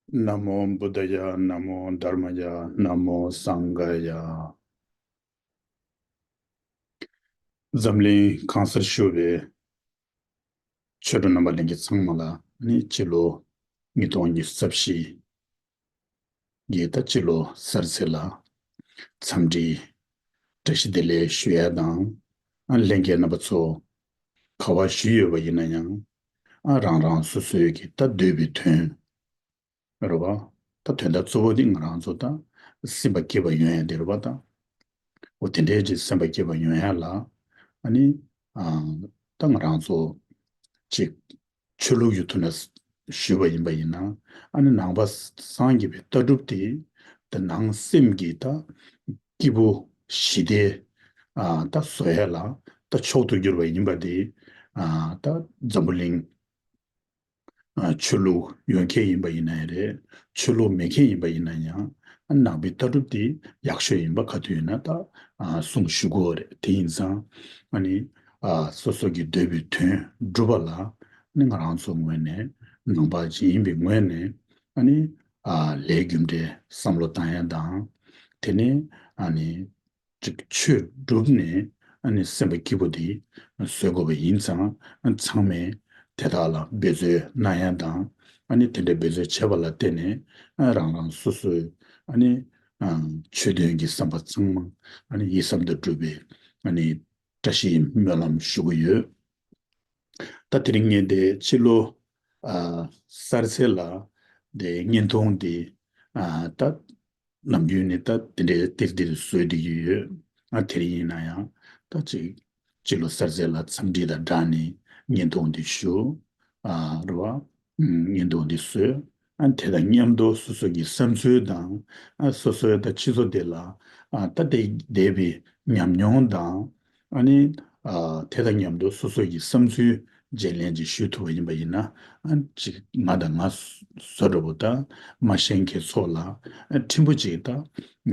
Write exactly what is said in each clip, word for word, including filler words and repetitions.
ན་མོ་བུདྡྷ་ཡ། ན་མོ་དྷརྨ་ཡ། ན་མོ་སངྒྷ་ཡ། འཛམ་གླིང་གང་སར་བཞུགས་པའི་ཆོས་གྲོགས་རྣམ་པ་ལྷན་རྒྱས་ཚང་མ་ལ་ནི་སྤྱི་ལོ་ཉིས་སྟོང་ཉི་ཤུ་རྩ་བཞི་གི་ད་སྤྱི་ལོ་གསར་ཚེས་ལ་འཚམས་འདྲི་བཀྲ་ཤིས་བདེ་ལེགས་ཞུ་ཡ་དང་། ཨ་ལྷན་རྒྱས་རྣམ་པ་ཚོ་ག་བ་བཞུགས་ཡོད་པ་ཡིན་ན་ཡང་། ཨ་རང་རང་སོ་སོའི་གི་ད་འདོད་པའི་དོན་རེད་བ། ད་དོན་དག་གཙོ་བོ་འདི་ང་རང་ཚོ་ད་སེམས་པ་སྐྱིད་པ་ཡོང་ཡ་འདི་རེད་བ་ད། འོ་དེ་འདྲའི་ཅིག་སེམས་པ་སྐྱིད་པ་ཡོང་ཡ་ལ་ཨ་ནི་ཨ་ད་ང་རང་ཚོ་ཅིག་ཆོས་ལུགས་ཀྱི་ཐོག་ནས་ཞུས་པ་ཡིན་པ་ཡིན་ན། ཨ་ནི་ནང་པ་སངས་རྒྱས་པའི་ལྟ་གྲུབ་དེ་ད་ནང་སེམས་ཀྱི་ད་སྐྱིད་པོ་ཞི་བདེ་ཨ་ད་བཟོ་ཡ་ལ་ད་མཆོག་ཏུ་གྱུར་པ་ཡིན་པ་དེ་ཨ་ད་འཛམ་བུ་གླིང་ཨ་ཆོས་ལུགས་ཡོད་མཁན་ཡིན་པ་ཡིན་ན་ཡང་རེད། ཆོས་ལུགས་མེད་མཁན་ཡིན་པ་ཡིན་ན་ཡང་། ཨ་ནང་པའི་ལྟ་གྲུབ་དེ་ཡག་ཤོས་ཡིན་པ་ག་དུས་ཡིན་ན་ད་ཨ་གསུང་ཞུ་དགོས་རེད། དེ་ཡིན་ཙང་ཨ་ནི་ཨ་སོ་སོ་གི་འདོད་པའི་དོན་སྒྲུབ་པ་ལ་ཨ་ནི་ང་རང་ཚོ་ངོས་ནས་ནང་པ་ཅིག་ཡིན་པའི་ངོས་ནས་ཨ་ནི་ཨ་ལས་རྒྱུ་འབྲས་བསམ་བློ་བཏང་ཡ་དང་། དེ་ནས་ཨ་ནི། ཅིག་ཆོས་བསྒྲུབས་ནས་ཨ་ནི་སེམས་པ་སྐྱིད་པོ་དེ་བཟོ་དགོས་པ་ཡིན་ཙང་། ཨ་ཚང་མས་དེ་དག་ལ་འབད་རྩོལ་གནང་ཡ་དང་། ཨ་ནི་དེ་འདྲའི་འབད་རྩོལ་བྱས་པ་ལ་བརྟེན་ནས་ཨ་རང་རང་སོ་སོའི་ཨ་ནི་ཨ་ཆོས་དོན་གྱི་བསམ་པ་ཚང་མ་ཨ་ནི་ཡིད་བསམ་དུ་འགྲུབ་པའི་ཨ་ནི་བཀྲ་ཤིས་སྨོན་ལམ་ཞུ་གི་ཡོད། ད་དེ་རིང་ངས་དེ་ཕྱི་ལོ་ཨ་གསར་ཚེས་ལ་དེ་བརྙན་ཐུང་དེ་ཨ་ད་ནམ་རྒྱུན་ནས་ད་དེ་འདྲའི་ཏིར་ཏིར་བཟོས་བསྡད་ཀྱི་ཡོད། ཨ་དེ་རིང་ཡིན་ན་ཡང་ད་ཅིག་སྤྱི་ལོ་གསར་ཚེས་ལ་འཚམས་འདྲི་དང་སྦྲགས་ནས་བརྙན་ཐུང་འདི་ཞུ། ཨ་རེད་བ། ཨུམ་བརྙན་ཐུང་འདི་བཟོས། ཨ་དེ་དང་མཉམ་དུ་སོ་སོ་གི་བསམ་ཚུལ་དང་། ཨ་སོ་སོའི་ད་སྤྱི་ཚོགས་འདི་ལ་ཨ་ད་དེ་བསྡད་པའི་ཉམས་མྱོང་དང་། ཨ་ནི་ཨ་དེ་དང་མཉམ་དུ་སོ་སོ་གི་བསམ་ཚུལ་བརྗེ་ལེན་ཅིག་ཞུ་ཐུབ་པ་ཡིན་པ་ཡིན་ན། ཨ་ཅིག་ང་དང་ང་བཟོ་འདྲ་པོ་དང་མ་ཤེས་མཁན་ཚོ་ལ་ཨ་ཕྲན་བུ་ཅིག་ད་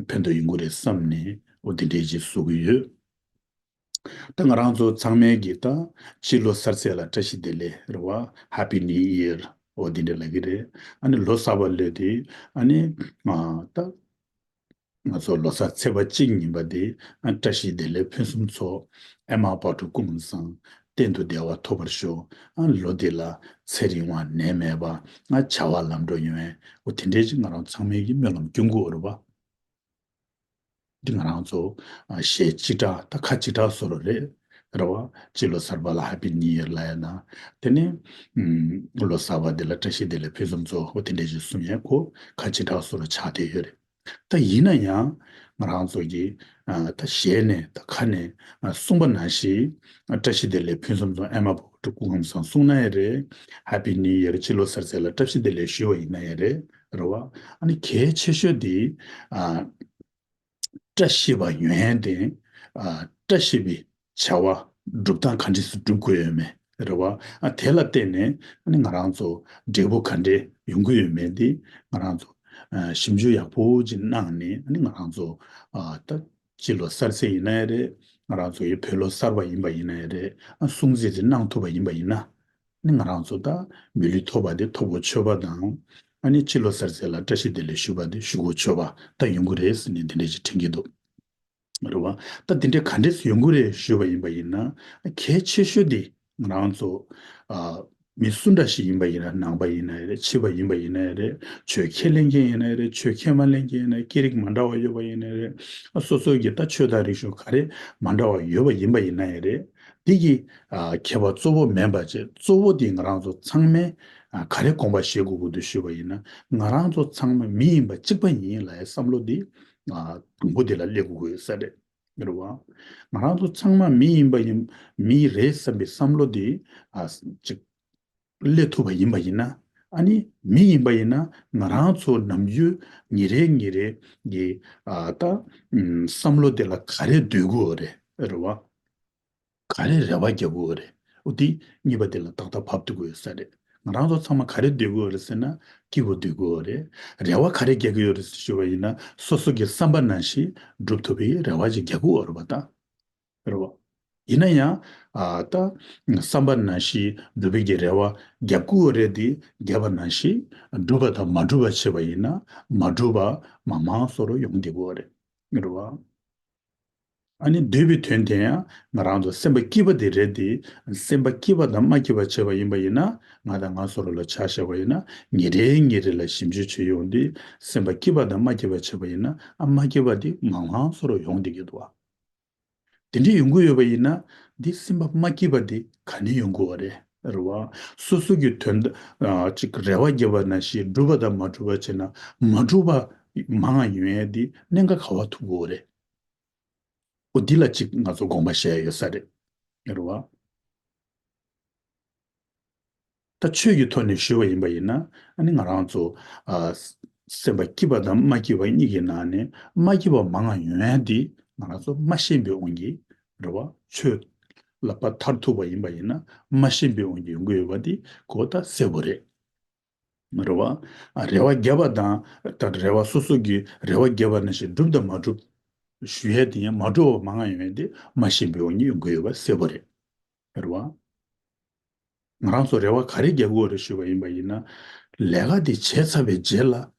ཕན་ཐོགས་ཡོང་གི་རེད་བསམ་ནས་འོ་དེ་འདྲའི་ཅིག་བཟོ་གི་ཡོད། ད་ང་རང་ཚོ་ཚང་མས་ཀྱི་ད་ཕྱི་ལོ་གསར་ཚེས་ལ་བཀྲ་ཤིས་བདེ་ལེགས་རེད་བ། Happy New Year འོ་དེ་འདྲ་ལབ་ཀྱི་རེད། ཨ་ནི་ལོ་གསར་པ་སླེབས་དུས་ཨ་ནི་ཨ་ད། ང་ཚོ་ལོ་གསར་ཚེས་པ་གཅིག་ཉིན་པ་དེ་ཨ་བཀྲ་ཤིས་བདེ་ལེགས་ཕུན་སུམ་ཚོགས། ཨེ་མ་བག་དྲོ་སྐུ་ཁམས་བཟང་། གཏན་དུ་བདེ་བ་ཐོབ་པར་ཤོག། ཨ་ལོ་འདི་ལ་ཚེ་རིང་བ་ནད་མེད་པ། ཨ་བྱ་བ་ལམ་འགྲོ་ཡོང་བའི་འོ་དེ་འདྲའི་ཅིག་ང་རང་ཚང་མས་ཀྱི་སྨོན་ལམ་སྐྱོན་དགོས་རེད་བ། འདི་ང་རང་ཚོ་ཨ་གཞས་གཅིག་གྲགས་ད་ཁ་གཅིག་གྲགས་བཟོ་རོགས་རེད། རེད་བ། སྤྱི་ལོ་གསར་པ་ལ་Happy New Year ལབ་ཡ་ན། དེ་ནས་ཨུམ་ལོ་གསར་པ་འདི་ལ་བཀྲ་ཤིས་བདེ་ལེགས་ཕུན་སུམ་ཚོགས་འོ་དེ་འདྲའི་ཅིག་གསུང་ཡ་ཁོ་ཁ་གཅིག་གྲགས་བཟོ་རོགས་ཆགས་བསྡད་ཡོད་རེད། ད་ཡིན་ན་ཡང་ང་རང་ཚོ་གིས་ཨ་ད་ཞལ་ནས་ད་ཁ་ནས་ཨ་གསུངས་པ་ནང་བཞིན་ཨ་བཀྲ་ཤིས་བདེ་ལེགས་ཕུན་སུམ་ཚོགས། ཨེ་མ་བག་དྲོ་སྐུ་ཁམས་བཟང་གསུངས་ན་ཡང་རེད། Happy New Year སྤྱི་ལོ་གསར་ཚེས་ལ་བཀྲ་ཤིས་བདེ་ལེགས་ཞུ་བ་ཡིན་ན་ཡང་རེད། རེད་བ། ཨ་ནི་གལ་ཆེ་ཤོས་དེ་ཨ་བཀྲ་ཤིས་པ་ཡོང་ཡན་དེ་ཨ་བཀྲ་ཤིས་པའི་བྱ་བ་སྒྲུབ་སྟངས་ག་འདྲས་སུ་སྒྲུབ་དགོས་ཡོད་མེད་རེད་བ། ཨ་དེ་ལ་བརྟེན་ནས་ཨ་ནི་ང་རང་ཚོ་འབྲས་བུ་ག་འདྲས་ཡོང་གི་ཡོད་མེད་དེ་ང་རང་ཚོ་ཨ་ཞིབ་འཇུག་ཡག་པོ་ཅིག་གནང་ནས། ཨ་ནི་ང་རང་ཚོ་ཨ་ད་སྤྱི་ལོ་གསར་ཚེས་ཡིན་ན་ཡང་རེད། ང་རང་ཚོ་ཡི་བོད་ལོ་གསར་པ་ཡིན་པ་ཡིན་ན་ཡང་རེད། ཨ་སྲུང་བརྩི་དེ་གནང་ཐུབ་པ་ཡིན་པ་ཡིན་ན། ཨ་ནི་ང་རང་ཚོ་ད་མི་ལུས་ཐོབ་པ་དེ་ཐོབ་གོ་ཆོད་པ་དང་། ཨ་ནི་སྤྱི་ལོ་གསར་ཚེས་ལ་བཀྲ་ཤིས་བདེ་ལེགས་ཞུ་བ་དེ་ཞུ་གོ་ཆོད་པ་ད་ཡོང་གི་རེད་ཟེར་ནས་དེ་འདྲས་ཅིག་དྲན་གྱི་འདུག། རེད་བ། ད་དེ་འདྲས་ག་འདྲས་སེ་ཡོང་གི་རེད་ཞུས་པ་ཡིན་པ་ཡིན་ན། གལ་ཆེ་ཤོས་དེ་ང་རང་ཚོ་ཨ་མི་སུ་འདྲ་ཞིག་ཡིན་པ་ཡིན་ན། ནང་པ་ཡིན་ན་ཡང་རེད། ཕྱི་པ་ཡིན་པ་ཡིན་ན་ཡང་རེད། ཆོས་ཁས་ལེན་མཁན་ཡིན་ན་ཡང་རེད། ཆོས་ཁས་མ་ལེན་མཁན་ཡིན་ན། སྐད་རིགས་མ་འདྲ་བ་ཡོད་པ་ཡིན་ན་ཡང་རེད། ཨ་སོ་སོའི་གི་ད་ཆོས་དང་རིག་གཞུང་ག་རེ་མ་འདྲ་བ་ཡོད་པ་ཡིན་པ་ཡིན་ན་ཡང་རེད། འདི་གི་ཨ་ཁྱད་པར་གཙོ་བོ་མིན་པ་བྱས། གཙོ་བོ་དེ་ང་རང་ཚོ་ཚང་མས་ཨ་ག་རེ་དགོངས་པ་བཞེས་དགོས་ཀྱི་འདུག་ཞུས་པ་ཡིན་ན། ང་རང་ཚོ་ཚང་མ་མི་ཡིན་པ་གཅིག་པ་ཡིན་ལབ་ཡའི་བསམ་བློ་དེ་ཨ་དང་པོ་དེ་ལ་སླེབས་དགོས་ཀྱི་ཡོད་ས་རེད། རེད་བ། ང་རང་ཚོ་ཚང་མ་མི་ཡིན་པ་ཡིན། མི་རེད་བསམ་པའི་བསམ་བློ་དེ་ཨ་ཅིག་སླེབས་ཐུབ་པ་ཡིན་པ་ཡིན་ན། ཨ་ནི་མི་ཡིན་པ་ཡིན་ན་ང་རང་ཚོ་ནམ་རྒྱུན་ཉིན་རེ་ཉིན་རེ་གི་ཨ་ད་ཨམ་བསམ་བློ་དེ་ལ་ག་རེ་འདོད་ཀྱི་ཡོད་རེད། རེད་བ། ག་རེ་རེ་བ་རྒྱག་གི་ཡོད་རེད། འོ་དེ་གཉིས་པ་དེ་ལ་ཏག་ཏག་བབས་ཐུབ་ཀྱི་ཡོད་ས་རེད། ང་རང་ཚོ་ཚང་མ་ག་རེ་འདོད་ཀྱི་ཡོད་རེད་ཟེར་ན། སྐྱིད་པོ་འདོད་ཀྱི་ཡོད་རེད། རེ་བ་ག་རེ་རྒྱག་གི་ཡོད་རེད་ཟེར་ཞུས་པ་ཡིན་ན། སོ་སོ་གི་བསམ་པ་ནང་བཞིན་འགྲུབ་ཐུབ་པའི་རེ་བ་ཅིག་རྒྱག་གི་ཡོད་རེད་པ་ད། རེད་བ། ཡིན་ན་ཡང་ཨ་ད་བསམ་པ་ནང་བཞིན་སྒྲུབ་པའི་གི་རེ་བ་རྒྱབ་དགོས་རེད་དེ། རྒྱབ་པ་ནང་བཞིན་སྒྲུབ་པ་དང་མ་གྲུབ་པ་བྱས་པ་ཡིན་ན་མ་གྲུབ་པ་མང་མང་བཟོ་འདྲ་ཡོང་བསྡད་ཀྱི་ཡོད་རེད། རེད་བ། ཨ་ནི་འདོད་པའི་དོན་དེ་ཡང་ང་རང་ཚོ་སེམས་པ་སྐྱིད་པ་དེ་རེད་དེ། སེམས་པ་སྐྱིད་པ་དང་མ་སྐྱིད་པ་བྱས་པ་ཡིན་པ་ཡིན་ན་ང་དང་ང་བཟོ་འདྲ་ལ་ཆ་བཞག་པ་ཡིན་ན་ཉིན་རེ་ཉིན་རེ་ལ་ཞིབ་འཇུག་བྱེད་ཡོང་དུས་སེམས་པ་སྐྱིད་པ་དང་མ་སྐྱིད་པ་བྱས་པ་ཡིན་ན་ཨ་མ་སྐྱིད་པ་དེ་མང་མང་བཟོ་འདྲ་ཡོང་བསྡད་ཀྱི་འདུག་བ། དེ་འདྲ་ཡོང་གི་ཡོད་པ་ཡིན་ན་འདི་སེམས་པ་མ་སྐྱིད་པ་འདི་ག་ནས་ཡོང་གི་ཡོད་རེད། རེད་བ། སོ་སོ་གི་དོན་དག་ཨ་ཅིག་རེ་བ་བརྒྱབ་པ་ནང་བཞིན་འགྲུབ་པ་དང་མ་འགྲུབ་པ་བྱས་ན་མ་འགྲུབ་པ་མང་ང་ཡོང་ཡ་འདི་གནད་འགག་ག་པར་ཐུག་གི་ཡོད་རེད། འོ་འདི་ལ་ཅིག་ང་ཚོ་དགོངས་པ་བཞེས་ཡ་ཡོད་ས་རེད། རེད་བ། ད་ཆོས་ཀྱི་ཐོག་ནས་ཞུས་པ་ཡིན་པ་ཡིན་ན་ཨ་ནི་ང་རང་ཚོ་ཨ་སེམས་པ་སྐྱིད་པ་དང་མ་སྐྱིད་པ་གཉིས་ཀྱི་ནང་ནས་མ་སྐྱིད་པ་མང་ང་ཡོང་ཡ་འདི་ང་རང་ཚོ་མ་ཤེས་པའི་དབང་གིས་རེད་བ། ཆོས་ལ་ཕར་མཐར་ཐུག་པ་ཡིན་པ་ཡིན་ན་མ་ཤེས་པའི་དབང་གིས་ཡོང་གི་ཡོད་པ་འདི་གོ་ད་གསལ་པོ་རེད། རེད་བ། ཨ་རེ་བ་བརྒྱབ་པ་དང་ད་རེ་བ་སོ་སོ་གི་རེ་བ་བརྒྱབ་པ་ནང་བཞིན་འགྲུབ་དང་མ་འགྲུབ་ཞུ་ཡ་དེ་ཡང་མ་འགྲུབ་པ་མང་ང་ཡོང་ཡ་དེ་མ་ཤེས་པའི་དབང་གིས་ཡོང་གི་ཡོད་པ་གསལ་པོ་རེད། རེད་བ། ང་རང་ཚོ་རེ་བ་ག་རེ་རྒྱག་དགོས་རེད་ཞུས་པ་ཡིན་པ་ཡིན་ན། ལས་ཀ་དེ་བྱས་ཚར་བའི་རྗེས་ལ་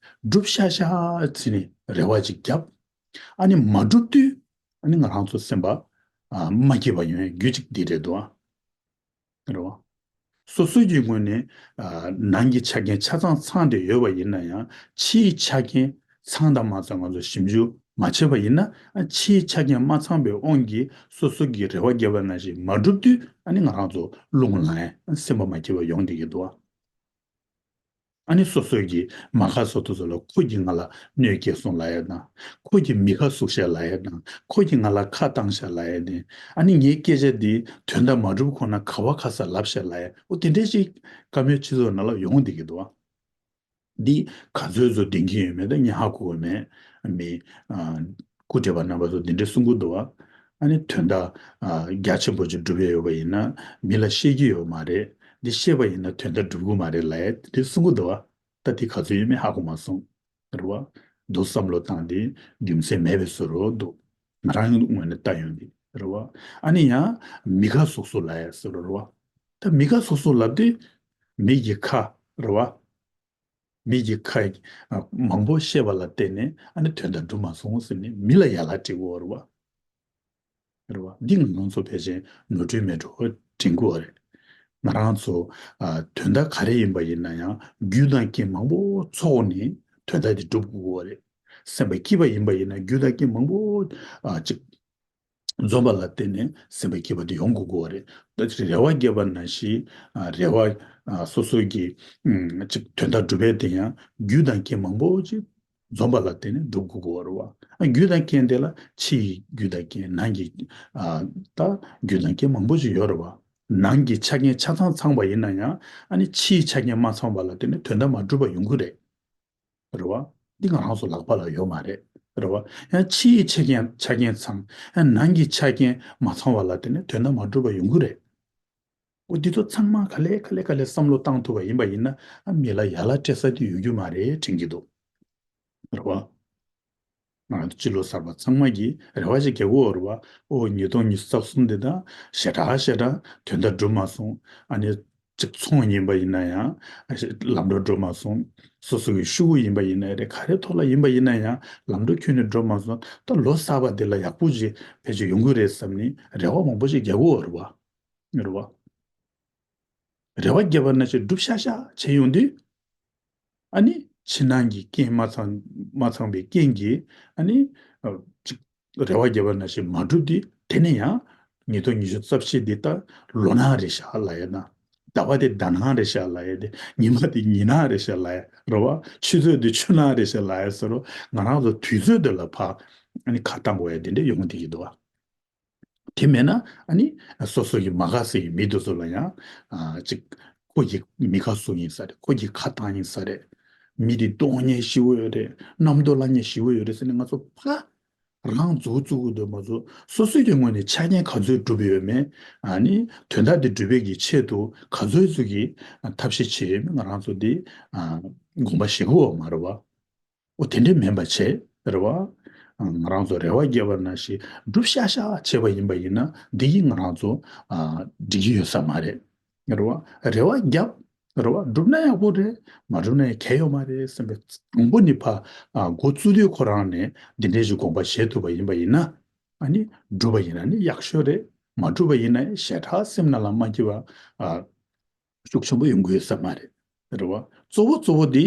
འགྲུབ་ཤག་ཤག་ཟེར་ནས་རེ་བ་ཅིག་བརྒྱབ། ཨ་ནི་མ་འགྲུབ་དུས་ཨ་ནི་ང་རང་ཚོ་སེམས་པ་ཨ་མ་སྐྱིད་པ་ཡོང་ཡ་རྒྱུ་གཅིག་འདི་རེད་འདུག་ཨ། རེད་བ། སོ་སོ་གི་ངོས་ནས་ཨ་ནང་གི་ཆ་རྐྱེན་ཆ་ཚང་ཚང་བསྡད་ཡོད་པ་ཡིན་ན་ཡང་ཕྱིའི་ཆ་རྐྱེན་ཚང་དང་མ་ཚང་ང་ཚོ་ཞིབ་འཇུག་མ་བྱས་པ་ཡིན་ན་ཨ་ཕྱིའི་ཆ་རྐྱེན་མ་ཚང་པའི་དབང་གིས་སོ་སོ་གི་རེ་བ་བརྒྱབ་པ་ནང་བཞིན་མ་འགྲུབ་དུས་ཨ་ནི་ང་རང་ཚོ་རླུང་ལངས་ཡ་སེམས་པ་མ་སྐྱིད་པ་ཡོང་བསྡད་ཀྱི་འདུག་ཨ། ཨ་ནི་སོ་སོ་གི་མ་ཁ་སོ་ཐུ་སོ་ལ་ཁོ་གིས་ང་ལ་གནོད་སྐྱེལ་སོང་ལབ་ཡ་དང་། ཁོ་གིས་མི་ཁ་ཟུག་ཤག་ལབ་ཡ་དང་། ཁོ་གིས་ང་ལ་ཁ་བཏང་ཤག་ལབ་ཡ་དེ། ཨ་ནི་ངའི་སྐད་ཆ་འདི་དོན་དག་མ་འགྲུབ་ཁོ་ན་ག་བ་ག་ས་ལབ་ཤག་ལབ་ཡ་འོ་དེ་འདྲས་ཞིག་བཀའ་མོལ་སྤྱི་ཚོགས་ནང་ལ་ཡོང་བསྡད་ཀྱི་འདུག་ཨ། འདི་ག་ཚོད་ཚོད་བདེན་གྱི་ཡོད་མེད་ད་ངས་ཧ་གོ་གི་མེད། མི་ཨ་སྐུ་བགྲེས་པ་རྣམ་པ་ཚོ་འདི་འདྲས་གསུང་གི་འདུག་བ། ཨ་ནི་དོན་དག་ཨ་རྒྱ་ཆེན་པོ་ཅིག་སྒྲུབ་ཡ་ཡོད་པ་ཡིན་ན་མི་ལ་བཤད་ཀྱི་ཡོད་མ་རེད། འདི་བཤད་པ་ཡིན་ན་དོན་དག་འགྲུབ་གི་མ་རེད་ལབ་ཡ་འདི་གསུང་གི་འདུག་བ། ད་འདི་ག་ཚོད་ཡོད་མེད་ཧ་གོ་མ་སོང་། རེད་བ། འདུག་བསམ་བློ་བཏང་སྟེ་རྒྱུ་མཚན་མེད་པའི་བཟོ་འདྲ་འདུག་ང་རང་ངོས་ནས་ལྟ་ཡོང་དུས་རེད་བ། ཨ་ནི་ཡང་མི་ཁ་ཟུག་ཟུག་ལབ་ཡ་བཟོ་འདྲ་རེད་བ། ད་མི་ཁ་ཟུག་ཟུག་ལབ་དུས་མི་གི་ཁ་རེད་བ། མི་གི་ཁ་ཨ་མང་པོ་བཤད་པ་ལ་བརྟེན་ནས་ཨ་ནི་དོན་དག་འགྲུབ་མ་སོང་ཟེར་ནས་མི་ལ་ཡ་ལ་སྤྲད་དགོས་རེད་བ། རེད་བ། འདི་ང་རང་ཚོ་ཕལ་ཆེར་ནོར་འཁྲུལ་མེད་འགྲོ་དྲན་གྱི་ཡོད་རེད། ང་རང་ཚོ་ཨ་དོན་དག་ག་རེ་ཡིན་པ་ཡིན་ན་ཡང་རྒྱུ་དང་རྐྱེན་མང་པོ་ཚོགས་ནས་དོན་དག་དེ་འགྲུབ་དགོས་ཀྱི་ཡོད་རེད། སེམས་པ་སྐྱིད་པ་ཡིན་པ་ཡིན་ན་རྒྱུ་དང་རྐྱེན་མང་པོ་ཨ་ཅིག་འཛོམས་པ་ལ་བརྟེན་ནས་སེམས་པ་སྐྱིད་པ་དེ་ཡོང་དགོས་ཀྱི་ཡོད་རེད། ད་ཅིག་རེ་བ་བརྒྱབ་པ་ནང་བཞིན་ཨ་རེ་བ་ཨ་སོ་སོ་གི་ཨ་ཅིག་དོན་དག་འགྲུབ་པ་དེ་ཡང་རྒྱུ་དང་རྐྱེན་མང་པོ་ཅིག་འཛོམས་པ་ལ་བརྟེན་ནས་འགྲུབ་དགོས་ཀྱི་ཡོད་རེད་བ། ཨ་རྒྱུ་དང་རྐྱེན་དེ་ལ་ཕྱི་ཡི་རྒྱུ་དང་རྐྱེན་ནང་གི་ཨ་ད་རྒྱུ་དང་རྐྱེན་མང་པོ་ཞིག་ཡོད་རེད་བ། ནང་གི་ཆ་རྐྱེན་ཆ་ཚང་ཚང་བ་ཡིན་ན་ཡང་ཨ་ནི་ཕྱིའི་ཆ་རྐྱེན་མ་ཚང་བ་ལ་བརྟེན་ནས་དོན་དག་མ་འགྲུབ་པ་ཡོང་གི་རེད། རེད་བ། འདི་ང་རང་ཚོ་ལག་པ་ལ་ཡོད་མ་རེད། རེད་བ། ཡང་ཕྱིའི་ཆ་རྐྱེན་ཆ་རྐྱེན་ཚང་ཡང་ནང་གི་ཆ་རྐྱེན་མ་ཚང་བ་ལ་བརྟེན་ནས་དོན་དག་མ་འགྲུབ་པ་ཡོང་གི་རེད། འོ་འདི་ཚོ་ཚང་མ་ག་ལེ་ག་ལེ་ག་ལེ་བསམ་བློ་བཏང་ཐུབ་པ་ཡིན་པ་ཡིན་ན་ཨ་མི་ལ་ཡ་ལ་སྤྲད་ས་དེ་ཡོད་རྒྱུ་མ་རེད་དྲན་གྱི་འདུག་རེད་བ། ང་ཚོ་སྤྱི་ལོ་གསར་པ་ཚང་མ་གིས་རེ་བ་ཞིག་རྒྱག་གི་ཡོད་རེད་བ། ཨོ་ཉིས་སྟོང་ཉི་ཤུ་རྩ་གསུམ་འདི་དང་ཞེ་དྲག་ཞེ་དྲག་དོན་དག་འགྲུབ་མ་སོང་། ཨ་ནི་གཅིག་ཚོང་ཡིན་པ་ཡིན་ན་ཡང་ལམ་འགྲོ་འགྲོ་མ་སོང་། སོ་སོ་གི་ཤུ་གུ་ཡིན་པ་ཡིན་ན་རེད་ག་རེ་ཐོག་ལ་ཡིན་པ་ཡིན་ན་ཡང་ལམ་འགྲོ་ཁྱོན་ནས་འགྲོ་མ་སོང་། ད་ལོ་གསར་པ་འདི་ལ་ཡག་པོ་ཞིག་ཕལ་ཆེར་ཡོང་གི་རེད་བསམ་ནས་རེ་བ་མང་པོ་ཞིག་རྒྱག་གི་ཡོད་རེད་བ། རེད་བ། རེ་བ་བརྒྱབ་པ་ནང་བཞིན་འགྲུབ་ཤག་ཤག་བྱས་ཡོང་དུས། ཨ་ནི་ཕྱི་ནང་གི་རྐྱེན་མ་ཚང་མ་ཚང་བའི་རྐྱེན་གྱིས་ཨ་ནི་ཨ་ཅིག་རེ་བ་བརྒྱབ་པ་ནང་བཞིན་མ་འགྲུབ་དུས་དེ་ནས་ཡང་ཉིས་སྟོང་ཉི་ཤུ་རྩ་བཞི་འདི་ལྟར་ལོ་ནང་རེད་ཤག་ལབ་ཡ་དང་། ཟླ་བ་དེ་ཟླ་ནང་རེད་ཤག་ལབ་ཡ་དེ། ཉི་མ་དེ་ཉི་ནང་རེད་ཤག་ལབ་ཡ་རེད་བ། ཆུ་ཚོད་དེ་ཆུ་ནང་རེད་ཤག་ལབ་ཡ་ཟེར་རོ། ང་རང་ཚོ་དུས་ཚོད་དེ་ལ་ཕར་ཨ་ནི་ཁ་བཏང་དགོས་ཡ་དེ་འདྲ་ཡོང་བསྡད་ཀྱི་འདུག་བ། དེ་མེད་ན་ཨ་ནི་སོ་སོ་གི་མ་དགའ་སའི་མི་དེ་ཚོ་ལ་ཡང་ཨ་ཅིག་ཁོ་གི་མི་ཁ་ཟུག་ཡིན་ས་རེད། ཁོ་གི་ཁ་བཏང་ཡིན་ས་རེད། མི་དེ་གཏོང་མཁན་ཞེ་པོ་ཡོད་རེད། རྣམ་རྟོག་ལངས་མཁན་ཞེ་པོ་ཡོད་རེད་ཟེར་ནས་ང་ཚོ་ཕར་རང་རྫུ་རྫུ་གི་འདོད་མ་ཚོ་སོ་སོའི་གི་ངོས་ནས་ཆ་རྐྱེན་ག་ཚོད་སྒྲུབ་ཡོད་མེད། ཨ་ནི་དོན་དག་དེ་སྒྲུབ་པའི་གི་ཆེད་དུ་ག་ཚོད་ཚོད་ཀྱི་ཐབས་ཤེས་བྱས་ཡོད་མེད་ང་རང་ཚོ་དེ་ཨ་དགོངས་པ་བཞེས་དགོས་པ་མ་རེད་བ། འོ་དེ་འདྲས་མིན་པ་བྱས་རེད་བ། ང་རང་ཚོ་རེ་བ་བརྒྱབ་པ་ནང་བཞིན་སྒྲུབ་ཤག་ཤག་བྱས་པ་ཡིན་པ་ཡིན་ན་འདི་ཡིས་ང་རང་ཚོ་འགྲིག་གི་ཡོད་ས་མ་རེད། རེད་བ། རེ་བ་བརྒྱབ། རེད་བ། སྒྲུབ་ན་ཡག་པོ་རེད། མ་སྒྲུབ་ན་ཡང་གལ་ཡོད་མ་རེད་བསམ་པའི་དང་པོ་ནས་ཕར་འགོ་བཙུགས་དུས་ཁོ་རང་ནས་འདི་འདྲའི་ཞིག་དགོངས་པ་བཞེས་ཐུབ་པ་ཡིན་པ་ཡིན་ན། ཨ་ནི་སྒྲུབ་པ་ཡིན་ན་ནི་ཡག་ཤོས་རེད། མ་སྒྲུབ་པ་ཡིན་ན་ཞེ་དྲག་སེམས་ནང་ལ་མ་སྐྱིད་པ་ཤུགས་ཆེན་པོ་ཡོང་གི་ཡོད་ས་མ་རེད། རེད་བ། གཙོ་བོ་གཙོ་བོ་འདི་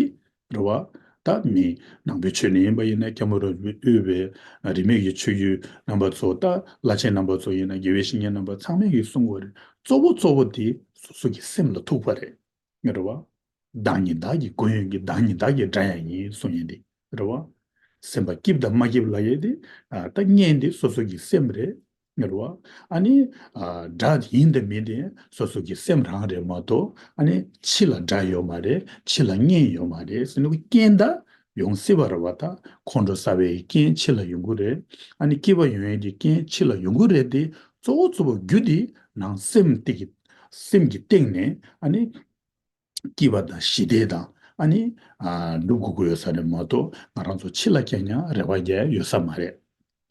རེད་བ། ད་མི་ནང་པའི་ཆོས་ནས་ཡིན་པ་ཡིན་ན་སྐྱབས་མགོན་རིན་པོ་ཆེས་དབུས་པའི་རིས་མེད་ཀྱི་ཆོས་བརྒྱུད་རྣམ་པ་ཚོ། ད་བླ་ཆེན་རྣམ་པ་ཚོ་ཡིན་ན་དགེ་བའི་བཤེས་གཉེན་རྣམ་པ་ཚང་མས་ཀྱིས་གསུང་གི་ཡོད་རེད། གཙོ་བོ་གཙོ་བོ་འདི་སོ་སོ་གི་སེམས་ལ་ཐུག་པ་རེད། རེད་བ། བདག་ཉིད་བདག་གི་མགོན་ཡིན་གྱི། བདག་ཉིད་བདག་གི་དགྲ་ཡང་ཡིན་གསུང་ཡས་འདི་རེད་བ། སེམས་པ་སྐྱིད་དང་མ་སྐྱིད་ལབ་ཡས་འདི་ད་གཉེན་འདི་སོ་སོ་གི་སེམས་རེད། རེད་བ། ཨ་ནི་དགྲ་ཡིན་དང་མིན་དེ་སོ་སོ་གི་སེམས་རང་རེད་མ་གཏོགས། ཨ་ནི་ཕྱི་ལ་དགྲ་ཡོད་མ་རེད། ཕྱི་ལ་གཉེན་ཡོད་མ་རེད་ཟེར་ནས་རྐྱེན་ད་ཡོང་སྲིད་པ་རེད་བ། ད་ཁོང་ཁྲོ་ཟ་བའི་རྐྱེན་ཕྱི་ལ་ཡོང་གི་རེད། ཨ་ནི་སྐྱིད་པ་ཡོང་ཡས་ཀྱི་རྐྱེན་ཕྱི་ལ་ཡོང་གི་རེད་དེ། གཙོ་བོ་གཙོ་བོ་རྒྱུ་དེ་ནང་སེམས་དེ་གི་སེམས་ཀྱི་སྟེང་ནས་ཨ་ནི་སྐྱིད་པ་དང་ཞི་བདེ་དང་ཨ་ནི་སྒྲུབ་དགོས་ཀྱི་ཡོད་ས་རེད་མ་གཏོགས། ང་རང་ཚོ་ཕྱི་ལ་རྐྱང་རྐྱང་རེ་བ་རྒྱག་ཡ་ཡོད་ས་མ་རེད།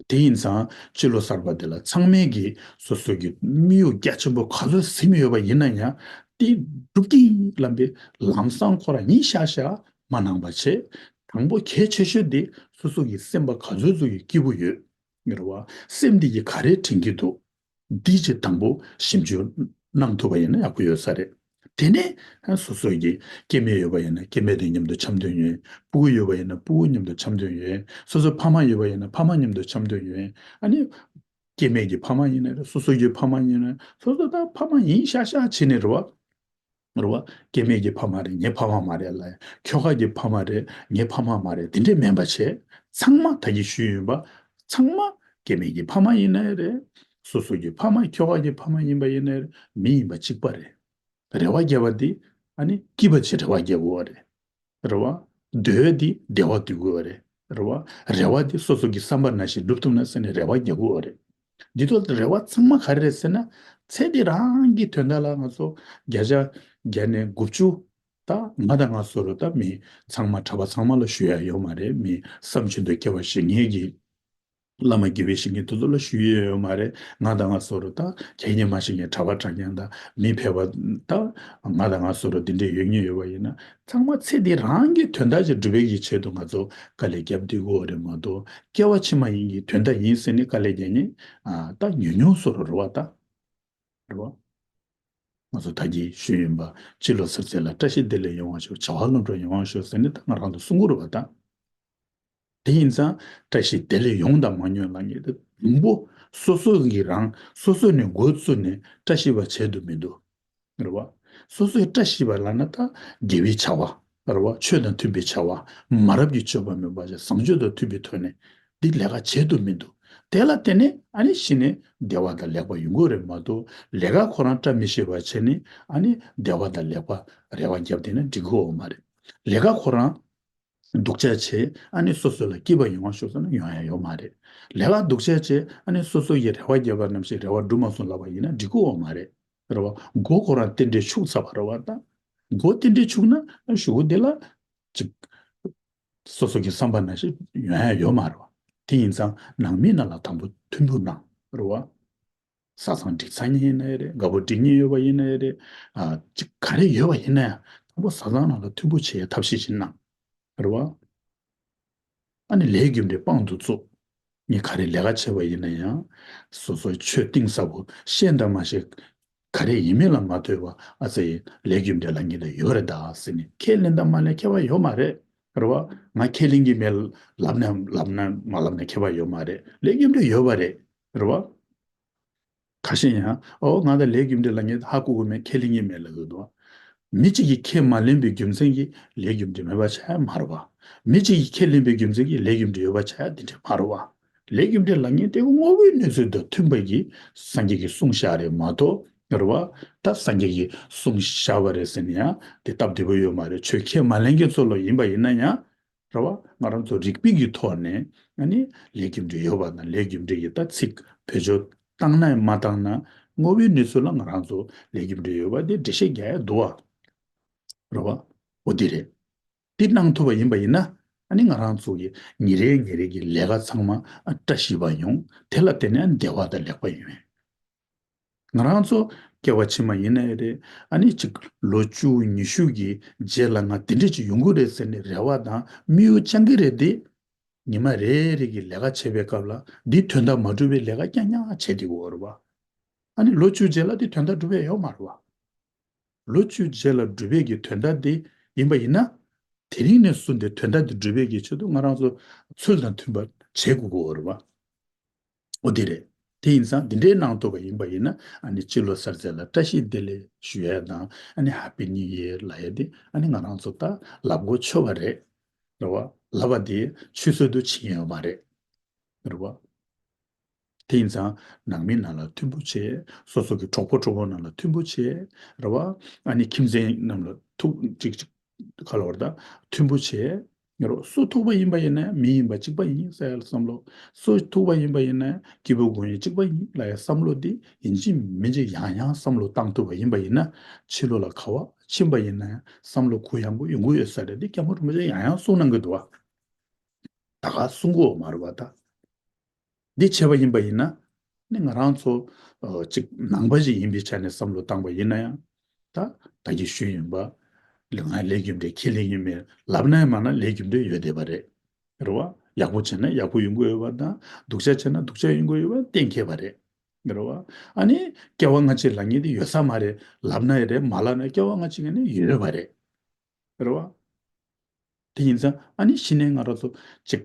དེ་ཡིན་ཙང་སྤྱི་ལོ་གསར་པ་དེ་ལ་ཚང་མས་ཀྱིས་སོ་སོ་གི་དམིགས་ཡུལ་རྒྱ་ཆེན་པོ་ག་ཚོད་ཟིན་ཡོད་པ་ཡིན་ན་ཡང་། དེ་སྒྲུབ་ཀྱི་ལམ་པའི་ལམ་སང་ཁོ་རང་ཡིན་ཤག་ཤག་མ་གནང་པ་བྱས། དང་པོ་གལ་ཆེ་ཤོས་དེ་སོ་སོ་གི་སེམས་པ་ག་ཚོད་ཚོད་ཀྱི་སྐྱིད་པོ་ཡོད། རེད་བ། སེམས་འདི་ཡིས་ག་རེ་དྲན་གྱི་འདུག་འདི་ཅིག་དང་པོ་ཞིབ་འཇུག་གནང་ཐུབ་པ་ཡིན་ན་ཡག་པོ་ཡོད་ས་རེད། དེ་ནས་སོ་སོ་གི་སྐྱེ་དམན་ཡོད་པ་ཡིན་ན་སྐྱེ་དམན་དེ་མཉམ་དུ་འཆམ་མཐུན་ཡོད། སྤུ་གུ་ཡོད་པ་ཡིན་ན་སྤུ་གུ་མཉམ་དུ་འཆམ་མཐུན་ཡོད། སོ་སོ་ཕ་མ་ཡོད་པ་ཡིན་ན་ཕ་མ་མཉམ་དུ་འཆམ་མཐུན་ཡོད། ཨ་ནི་སྐྱེ་དམན་གྱི་ཕ་མ་ཡིན་ན་རེད། སོ་སོ་གི་ཕ་མ་ཡིན་ན་སོ་སོ་ད་ཕ་མ་ཡིན་ཤག་ཤག་བྱས་ནས་རེད་བ། རེད་བ། སྐྱེ་དམན་གྱི་ཕ་མ་རེད། ངའི་ཕ་མ་མ་རེད་ལབ། ཁྱོ་ག་གི་ཕ་མ་རེད། ངའི་ཕ་མ་མ་རེད། དེ་འདྲས་མིན་པ་བྱས། ཚང་མ་ད་གིན་ཞུས་ཡིན་པ། ཚང་མ་སྐྱེ་དམན་གྱི་ཕ་མ་ཡིན་ནའི་རེད། སོ་སོ་གི་ཕ་མ་ཁྱོ་ག་གི་ཕ་མ་ཡིན་པ་ཡིན་ནའི་རེད། མི་ཡིན་པ་གཅིག་པ་རེད། རེ་བ་བརྒྱབ་པ་འདི་ཨ་ནི་སྐྱིད་པ་ཅིག་རེ་བ་བརྒྱབ་དགོས་པ་རེད། རེད་བ། འདོད་འདི་བདེ་བ་འདོད་དགོས་པ་རེད། རེད་བ། རེ་བ་འདི་སོ་སོ་གི་བསམ་པ་ནང་བཞིན་འགྲུབ་ཐུབ་ན་ཟེར་ནས་རེ་བ་རྒྱག་དགོས་པ་རེད། འདི་ཚོ་རེ་བ་ཚང་མ་ག་རེ་རེད་ཟེར་ན། ཚེ་འདི་རང་གི་དོན་དག་ལ་ང་ཚོ་བརྒྱ་ཆ་བརྒྱ་ནས་དགུ་བཅུ། ད་ང་དང་ང་བཟོ་འདྲ་ད་མི་ཚང་མ་གྲྭ་པ་ཚང་མ་ལ་ཞུ་ཡ་ཡོད་མ་རེད། མི་བསམ་བཞིན་དུ་སྐྱེ་བ་བཞེས་མཁན་གྱི་བླ་མ་དགེ་བའི་བཤེས་གཉེན་དེ་ཚོ་ལ་ཞུ་ཡས་ཡོད་མ་རེད། ང་དང་ང་བཟོ་འདྲ་ད་ཁྱེད་ཉིད་མ་ཤེས་མཁན་གྲྭ་པ་གྲྭ་རྐྱང་དང་མི་ཕལ་པ་ད་ང་དང་ང་བཟོ་འདྲ་འདི་འདྲས་ཡོད་མཁན་ཡོད་པ་ཡིན་ན། ཚང་མ་ཚེ་འདི་རང་གི་དོན་དག་ཅིག་སྒྲུབ་པའི་གི་ཆེད་དུ་ང་ཚོ་དཀའ་ལས་བརྒྱབ་བསྡད་དགོས་རེད་མ་གཏོགས། སྐྱེ་བ་ཕྱི་མ་ཡིན་གྱི་དོན་དག་ཡིན་ཟེར་ནས་དཀའ་ལས་རྒྱག་མཁན་ཨ་ད་ཉུང་ཉུང་བཟོ་འདྲ་རེད་བ་ད། རེད་བ། ང་ཚོ་ད་གིན་ཞུས་ཡིན་པ། སྤྱི་ལོ་གསར་ཚེས་ལ་བཀྲ་ཤིས་བདེ་ལེགས་ཡོང་བ་ཤོག་བྱ་བ་ལམ་འགྲོ་ཡོང་བ་ཤོག་ཟེར་ནས་ད་ང་རང་ཚོ་གསུང་གི་རེད་བ་ད། དེ་ཡིན་ཙང་བཀྲ་ཤིས་བདེ་ལེགས་ཡོང་དང་མ་ཡོང་ལབ་མཁན་དེ་དང་པོ་སོ་སོ་གིས་རང་སོ་སོ་ནས་འགོ་བཙུགས་ནས་བཀྲ་ཤིས་པ་བྱས་འདུག་མི་འདུག་རེད་བ། སོ་སོའི་བཀྲ་ཤིས་པ་ལབ་ན་ད་དགེ་བའི་བྱ་བ། རེད་བ། ཆོས་དང་མཐུན་པའི་བྱ་བ། མ་རབས་ཀྱི་སྤྱོད་པ་མེད་པ་བྱས། བཟང་སྤྱོད་དང་མཐུན་པའི་ཐོག་ནས་འདི་ལས་ཀ་བྱས་འདུག་མི་འདུག་དེ་ལ་བརྟེན་ནས་ཨ་ནི་གཞི་ནས་བདེ་བ་དང་ལེགས་པ་ཡོང་གི་རེད་མ་གཏོགས། ལས་ཀ་ཁོ་རང་བཀྲ་མི་ཤིས་པ་བྱས་ནས་ཨ་ནི་བདེ་བ་དང་ལེགས་པ་རེ་བ་བརྒྱབ་བསྡད་ན་འགྲིག་གི་ཡོད་མ་རེད། ལས་ཀ་ཁོ་རང་སྡུག་ཅག་བྱས་ཨ་ནི་སོ་སོ་ལ་སྐྱིད་པ་ཡོང་བ་ཤོག་ཟེར་ན་ཡོང་ཡ་ཡོད་མ་རེད། ལས་ཀ་སྡུག་ཅག་བྱས་ཨ་ནི་སོ་སོ་ཡི་རེ་བ་བརྒྱབ་པ་ནང་བཞིན་རེ་བ་འགྲུབ་མ་སོང་ལབ་པ་ཡིན་ན་འགྲིག་གི་ཡོད་མ་རེད། རེད་བ། མགོ་ཁོ་རང་རྟེན་འབྲེལ་འཆུག་ཚར་བ་རེད་བ་ད། མགོ་རྟེན་འབྲེལ་འཆུག་ན་ཨ་གཞུག་གུ་དེ་ལ་ཅིག་སོ་སོ་གི་བསམ་པ་ནང་བཞིན་ཡོང་ཡ་ཡོད་མ་རེད་བ། དེ་ཡིན་ཙང་ནང་མི་རྣམས་ལ་དང་པོ་མཐུན་པོ་གནང་། རེད་བ། བཟའ་ཚང་སྒྲིག་ཚང་ཡིན་ནའི་རེད། དགའ་པོ་སྒྲིག་ཉེ་ཡོད་པ་ཡིན་ནའི་རེད། ཨ་ཅིག་ག་རེ་ཡོད་པ་ཡིན་ན་ཡང་དང་པོ་བཟའ་ཚང་རྣམས་ལ་མཐུན་པོ་བྱེད་ཡ་ཐབས་ཤེས་ཤིག་གནང་། རེད་བ། ཨ་ནི་ལས་རྒྱུ་འབྲས་དཔང་དུ་བཙུགས། ངས་ག་རེ་ལས་ཀ་བྱས་པ་ཡིན་ན་ཡང་། སོ་སོའི་ཆོས་གཏིང་ཟབ་པོ་ཤེས་དང་མ་ཤེས། ག་རེ་ཡིན་མིན་ལ་མ་ལྟོས་པ། ཨ་ཙི་ཡི་ལས་རྒྱུ་འབྲས་ལབ་མཁན་དེ་ཡོད་རེད་ད་ཟེར་ནས་ཁས་ལེན་དང་མ་ལེན་ཁྱད་པར་ཡོད་མ་རེད། རེད་བ། ང་ཁས་ལེན་གྱི་མེད་ལབ་ན་ལབ་ན་མ་ལབ་ན་ཁྱད་པར་ཡོད་མ་རེད། ལས་རྒྱུ་འབྲས་ཡོད་པ་རེད། རེད་བ། ཁ་ཤས་ཡང་ཨོ་ང་ད་ལས་རྒྱུ་འབྲས་ལབ་མཁན་ཧ་གོ་གི་མེད། ཁས་ལེན་གྱི་མེད་ལབ་གི་འདུག་མི་གཅིག་གིས་ཁས་མ་ལེན་པའི་རྒྱུ་མཚན་གྱིས་ལས་རྒྱུ་འབྲས་མེད་པ་ཆགས་ཡ་མ་རེད་བ། མི་གཅིག་གིས་ཁས་ལེན་པའི་རྒྱུ་མཚན་གྱིས་ལས་རྒྱུ་འབྲས་ཡོད་པ་ཆགས་ཡ་དེ་འདྲ་མ་རེད་བ། ལས་རྒྱུ་འབྲས་ལབ་མཁན་དེ་དངོས་པོའི་གནས་ཚུལ་དང་མཐུན་པ་གི་སངས་རྒྱས་ཀྱིས་གསུངས་བཞག་རེད་མ་གཏོགས། རེད་བ། ད་སངས་རྒྱས་ཀྱིས་གསུངས་བཞག་པ་རེད་ཟེར་ནས་ཡང་དེ་སྟབས་བདེ་པོ་ཡོད་མ་རེད། ཆོས་ཁས་མ་ལེན་མཁན་ཚོ་ལ་ཡིན་པ་ཡིན་ན་ཡང་། རེད་བ། ང་རང་ཚོ་རིག་པའི་གི་ཐོག་ནས་ཨ་ནི་ལས་རྒྱུ་འབྲས་ཡོད་པ་དང་ལས་རྒྱུ་འབྲས་ཀྱི་ད་ཚིག་བེད་སྤྱོད་བཏང་ན་མ་བཏང་ན་དངོས་པོའི་གནས་ཚུལ་ལ་ང་རང་ཚོ་ལས་རྒྱུ་འབྲས་ཡོད་པ་དེ་འགྲེལ་བཤད་རྒྱག་ཡ་འདུག་བ། རེད་བ། འོ་དེ་རེད། དེ་གནང་ཐུབ་པ་ཡིན་པ་ཡིན་ན། ཨ་ནི་ང་རང་ཚོ་གི་ཉིན་རེ་ཉིན་རེ་གི་ལས་ཀ་ཚང་མ་ཨ་བཀྲ་ཤིས་པ་ཡོང་། དེ་ལ་བརྟེན་ནས་ཨ་ནི་བདེ་བ་དང་ལེགས་པ་ཡོང་། ང་རང་ཚོ་སྐྱེ་བ་ཕྱི་མ་ཡིན་ན་ཡང་རེད། ཨ་ནི་ཅིག་ལོ་བཅུ་ཉི་ཤུ་གི་རྗེས་ལ་ང་དེ་འདྲ་ཅིག་ཡོང་གི་རེད་ཟེར་ནས་རེ་བ་དང་དམིགས་ཡུལ་བཅང་གི་རེད་དེ། ཉི་མ་རེ་རེ་གི་ལས་ཀ་བྱེད་པའི་སྐབས་ལ་འདི་དོན་དག་མ་འགྲུབ་པའི་ལས་ཀ་རྐྱང་རྐྱང་བྱེད་བསྡད་ཀྱི་ཡོད་རེད་བ། ཨ་ནི་ལོ་བཅུ་རྗེས་ལ་འདི་དོན་དག་འགྲུབ་པ་ཡོད་མ་རེད་བ། ལོ་བཅུ་རྗེས་ལ་འགྲུབ་པའི་གི་དོན་དག་འདི་ཡིན་པ་ཡིན་ན། དེ་རིང་ནས་བཟུང་སྟེ་དོན་དག་འདི་འགྲུབ་པའི་གི་ཆེད་དུ་ང་རང་ཚོ་ཚུལ་དང་མཐུན་པ་བྱེད་དགོས་ཀྱི་ཡོད་རེད་བ། འོ་དེ་རེད། དེ་ཡིན་ཙང་འདི་འདྲའི་གནང་ཐུབ་པ་ཡིན་པ་ཡིན་ན། ཨ་ནི་སྤྱི་ལོ་གསར་ཚེས་ལ་བཀྲ་ཤིས་བདེ་ལེགས་ཞུ་ཡ་དང་། ཨ་ནི་Happy New Year་ལབ་ཡ་དེ་ཨ་ནི་ང་རང་ཚོ་ད་ལབ་དགོས་ཆོག་པ་རེད། རེད་བ། ལབ་པ་དེ་ཆུད་ཟོས་དུ་ཕྱིན་ཡོད་མ་རེད། རེད་བ། དེ་ཡིན་ཙང་ནང་མི་ནང་ལ་མཐུན་པོ་བྱེད། སོ་སོ་གི་གྲོགས་པོ་གྲོགས་མོ་ནང་ལ་མཐུན་པོ་བྱེད། རེད་བ། ཨ་ནི་ཁྱིམ་མཚེས་རྣམས་ལ་ཐུག་ཅིག་ཅིག་ག་ལ་བར་ད་མཐུན་པོ་བྱེད། ཡ་རོ། སུ་ཐུག་པ་ཡིན་པ་ཡིན་ན་མི་ཡིན་པ་གཅིག་པ་ཡིན་ཟེར་ཡ་ལ་བསམ་བློ། སུ་ཐུག་པ་ཡིན་པ་ཡིན་ན་སྐྱེས་བུ་དགུ་ཡིན་གཅིག་པ་ཡིན་ལབ་ཡ་བསམ་བློ་འདི་ཡིན་གཅིག་མིན་གཅིག་ཡང་ཡང་བསམ་བློ་བཏང་ཐུབ་པ་ཡིན་པ་ཡིན་ན། ཕྱི་ལོགས་ལ་ག་བ་ཕྱིན་པ་ཡིན་ན་བསམ་བློ་གུ་ཡངས་པོ་ཡོང་གི་ཡོད་ས་རེད། འདི་སྐྱབས་མགོན་རིན་པོ་ཆེ་ཡང་ཡང་གསུང་གནང་གི་འདུག་བ། ད་ག་གསུང་གི་ཡོད་མ་རེད་བ་ད། འདི་བྱས་པ་ཡིན་པ་ཡིན་ན། ནི་ང་རང་ཚོ་ཨ་ཅིག་ནང་པ་ཞིག་ཡིན་པའི་ཆ་ནས་བསམ་བློ་བཏང་པ་ཡིན་ན་ཡང་། ད་ད་གིན་ཞུས་ཡིན་པ། ང་ལས་རྒྱུ་འབྲས་ཁས་ལེན་ཡིན་མིན་ལབ་ན་ཡང་མ་ན་ལས་རྒྱུ་འབྲས་ཡོད་བསྡད་པ་རེད། རེད་བ། ཡག་པོ་བྱས་ན་ཡག་པོ་ཡོང་གི་ཡོད་པ་དང་། སྡུག་ཅག་བྱས་ན་སྡུག་ཅག་ཡོང་གི་ཡོད་པ་གཏན་འཁེལ་བ་རེད། རེད་བ། ཨ་ནི་སྐྱེ་བ་སྔ་ཕྱི་ལབ་མཁན་དེ་ཡོད་ས་མ་རེད། ལབ་ན་ཡང་རེད། མ་ལབ་ན་སྐྱེ་བ་སྔ་ཕྱི་ངན་ནས་ཡོད་པ་རེད། རེད་བ། དེ་ཡིན་ཙང་ཨ་ནི་གཞི་ནས་ང་རང་ཚོ་ཅིག་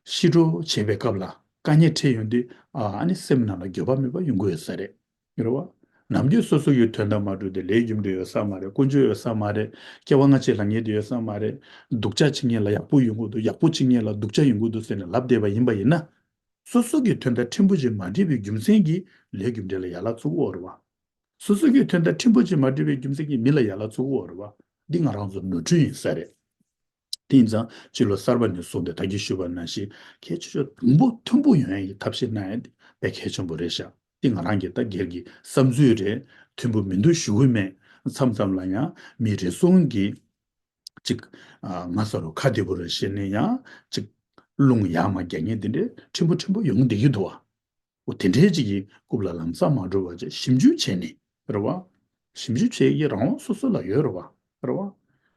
ཤི་འགྲོ་བྱེད་པའི་སྐབས་ལ་དཀའ་ངལ་འཕྲད་ཡོང་དུས། ཨ་ཨ་ནི་སེམས་ནང་ལ་འགྱོད་པ་མེད་པ་ཡོང་གི་ཡོད་ས་རེད། རེད་བ། ནམ་རྒྱུན་སོ་སོ་ཡི་དོན་དག་མ་འགྲུབ་དུས་ལས་རྒྱུ་འབྲས་ཡོད་ས་མ་རེད། ཀུན་སྤྱོད་ཡོད་ས་མ་རེད། སྐྱེ་བ་སྔ་ཕྱི་ལབ་མཁན་དེ་ཡོད་ས་མ་རེད། སྡུག་ཅག་བྱེད་མཁན་ལ་ཡག་པོ་ཡོང་གི་འདུག་ཡག་པོ་བྱེད་མཁན་ལ་སྡུག་ཅག་ཡོང་གི་འདུག་ཟེར་ནས་ལབ་བསྡད་པ་ཡིན་པ་ཡིན་ན། སོ་སོ་གི་དོན་དག་ཕྲན་བུ་ཅིག་མ་འགྲིག་པའི་རྒྱུ་མཚན་གྱིས་ལས་རྒྱུ་འབྲས་ལ་ཡ་ལ་བཙུགས་ཡོད་རེད་བ། སོ་སོ་གི་དོན་དག་ཕྲན་བུ་ཅིག་མ་འགྲིག་པའི་རྒྱུ་མཚན་གྱིས་མི་ལ་ཡ་ལ་བཙུགས་ཡོད་རེད་བ། འདི་ང་རང་ཚོ་ནོར་འཁྲུལ་ཡིན་ས་རེད། དེ་ཡིན་ཙང་སྤྱི་ལོ་གསར་པ་ནས་བཟུང་སྟེ་ད་གིན་ཞུས་པ་ནང་བཞིན་གལ་ཆེ་ཤོས་དང་པོ་མཐུན་པོ་ཡོང་ཡ་གི་ཐབས་ཤེས་གནང་ཡ་དེ་དཔེ་གལ་ཆེན་པོ་རེད་ཤག་འདི་ང་རང་གི་ད་སྒེར་གྱི་བསམ་ཚུལ་རེད། མཐུན་པོ་མི་འདུག་ཞུ་གི་མེད། མཚམས་མཚམས་ལ་ཡང་མི་རེ་ཟུང་གིས་ཅིག་ཨ་ང་ས་རུ་ཁ་བདེ་པོ་རེ་བཤད་ནས་ཡང་ཅིག་རླུང་ཡར་མར་རྒྱག་མཁན་དེ་འདྲའི་ཕྲན་བུ་ཕྲན་བུ་ཡོང་བསྡད་ཀྱི་འདུག་བ། འོ་དེ་འདྲའི་ཅིག་གི་རྐུབ་ལ་ལམ་སང་མ་འགྲོ་བ་བྱས་ཞིབ་འཇུག་བྱས་ནས་རེད་བ། ཞིབ་འཇུག་བྱེད་ཀྱི་རང་དབང་སོ་སོ་ལ་ཡོད་རེད་བ། རེད་བ།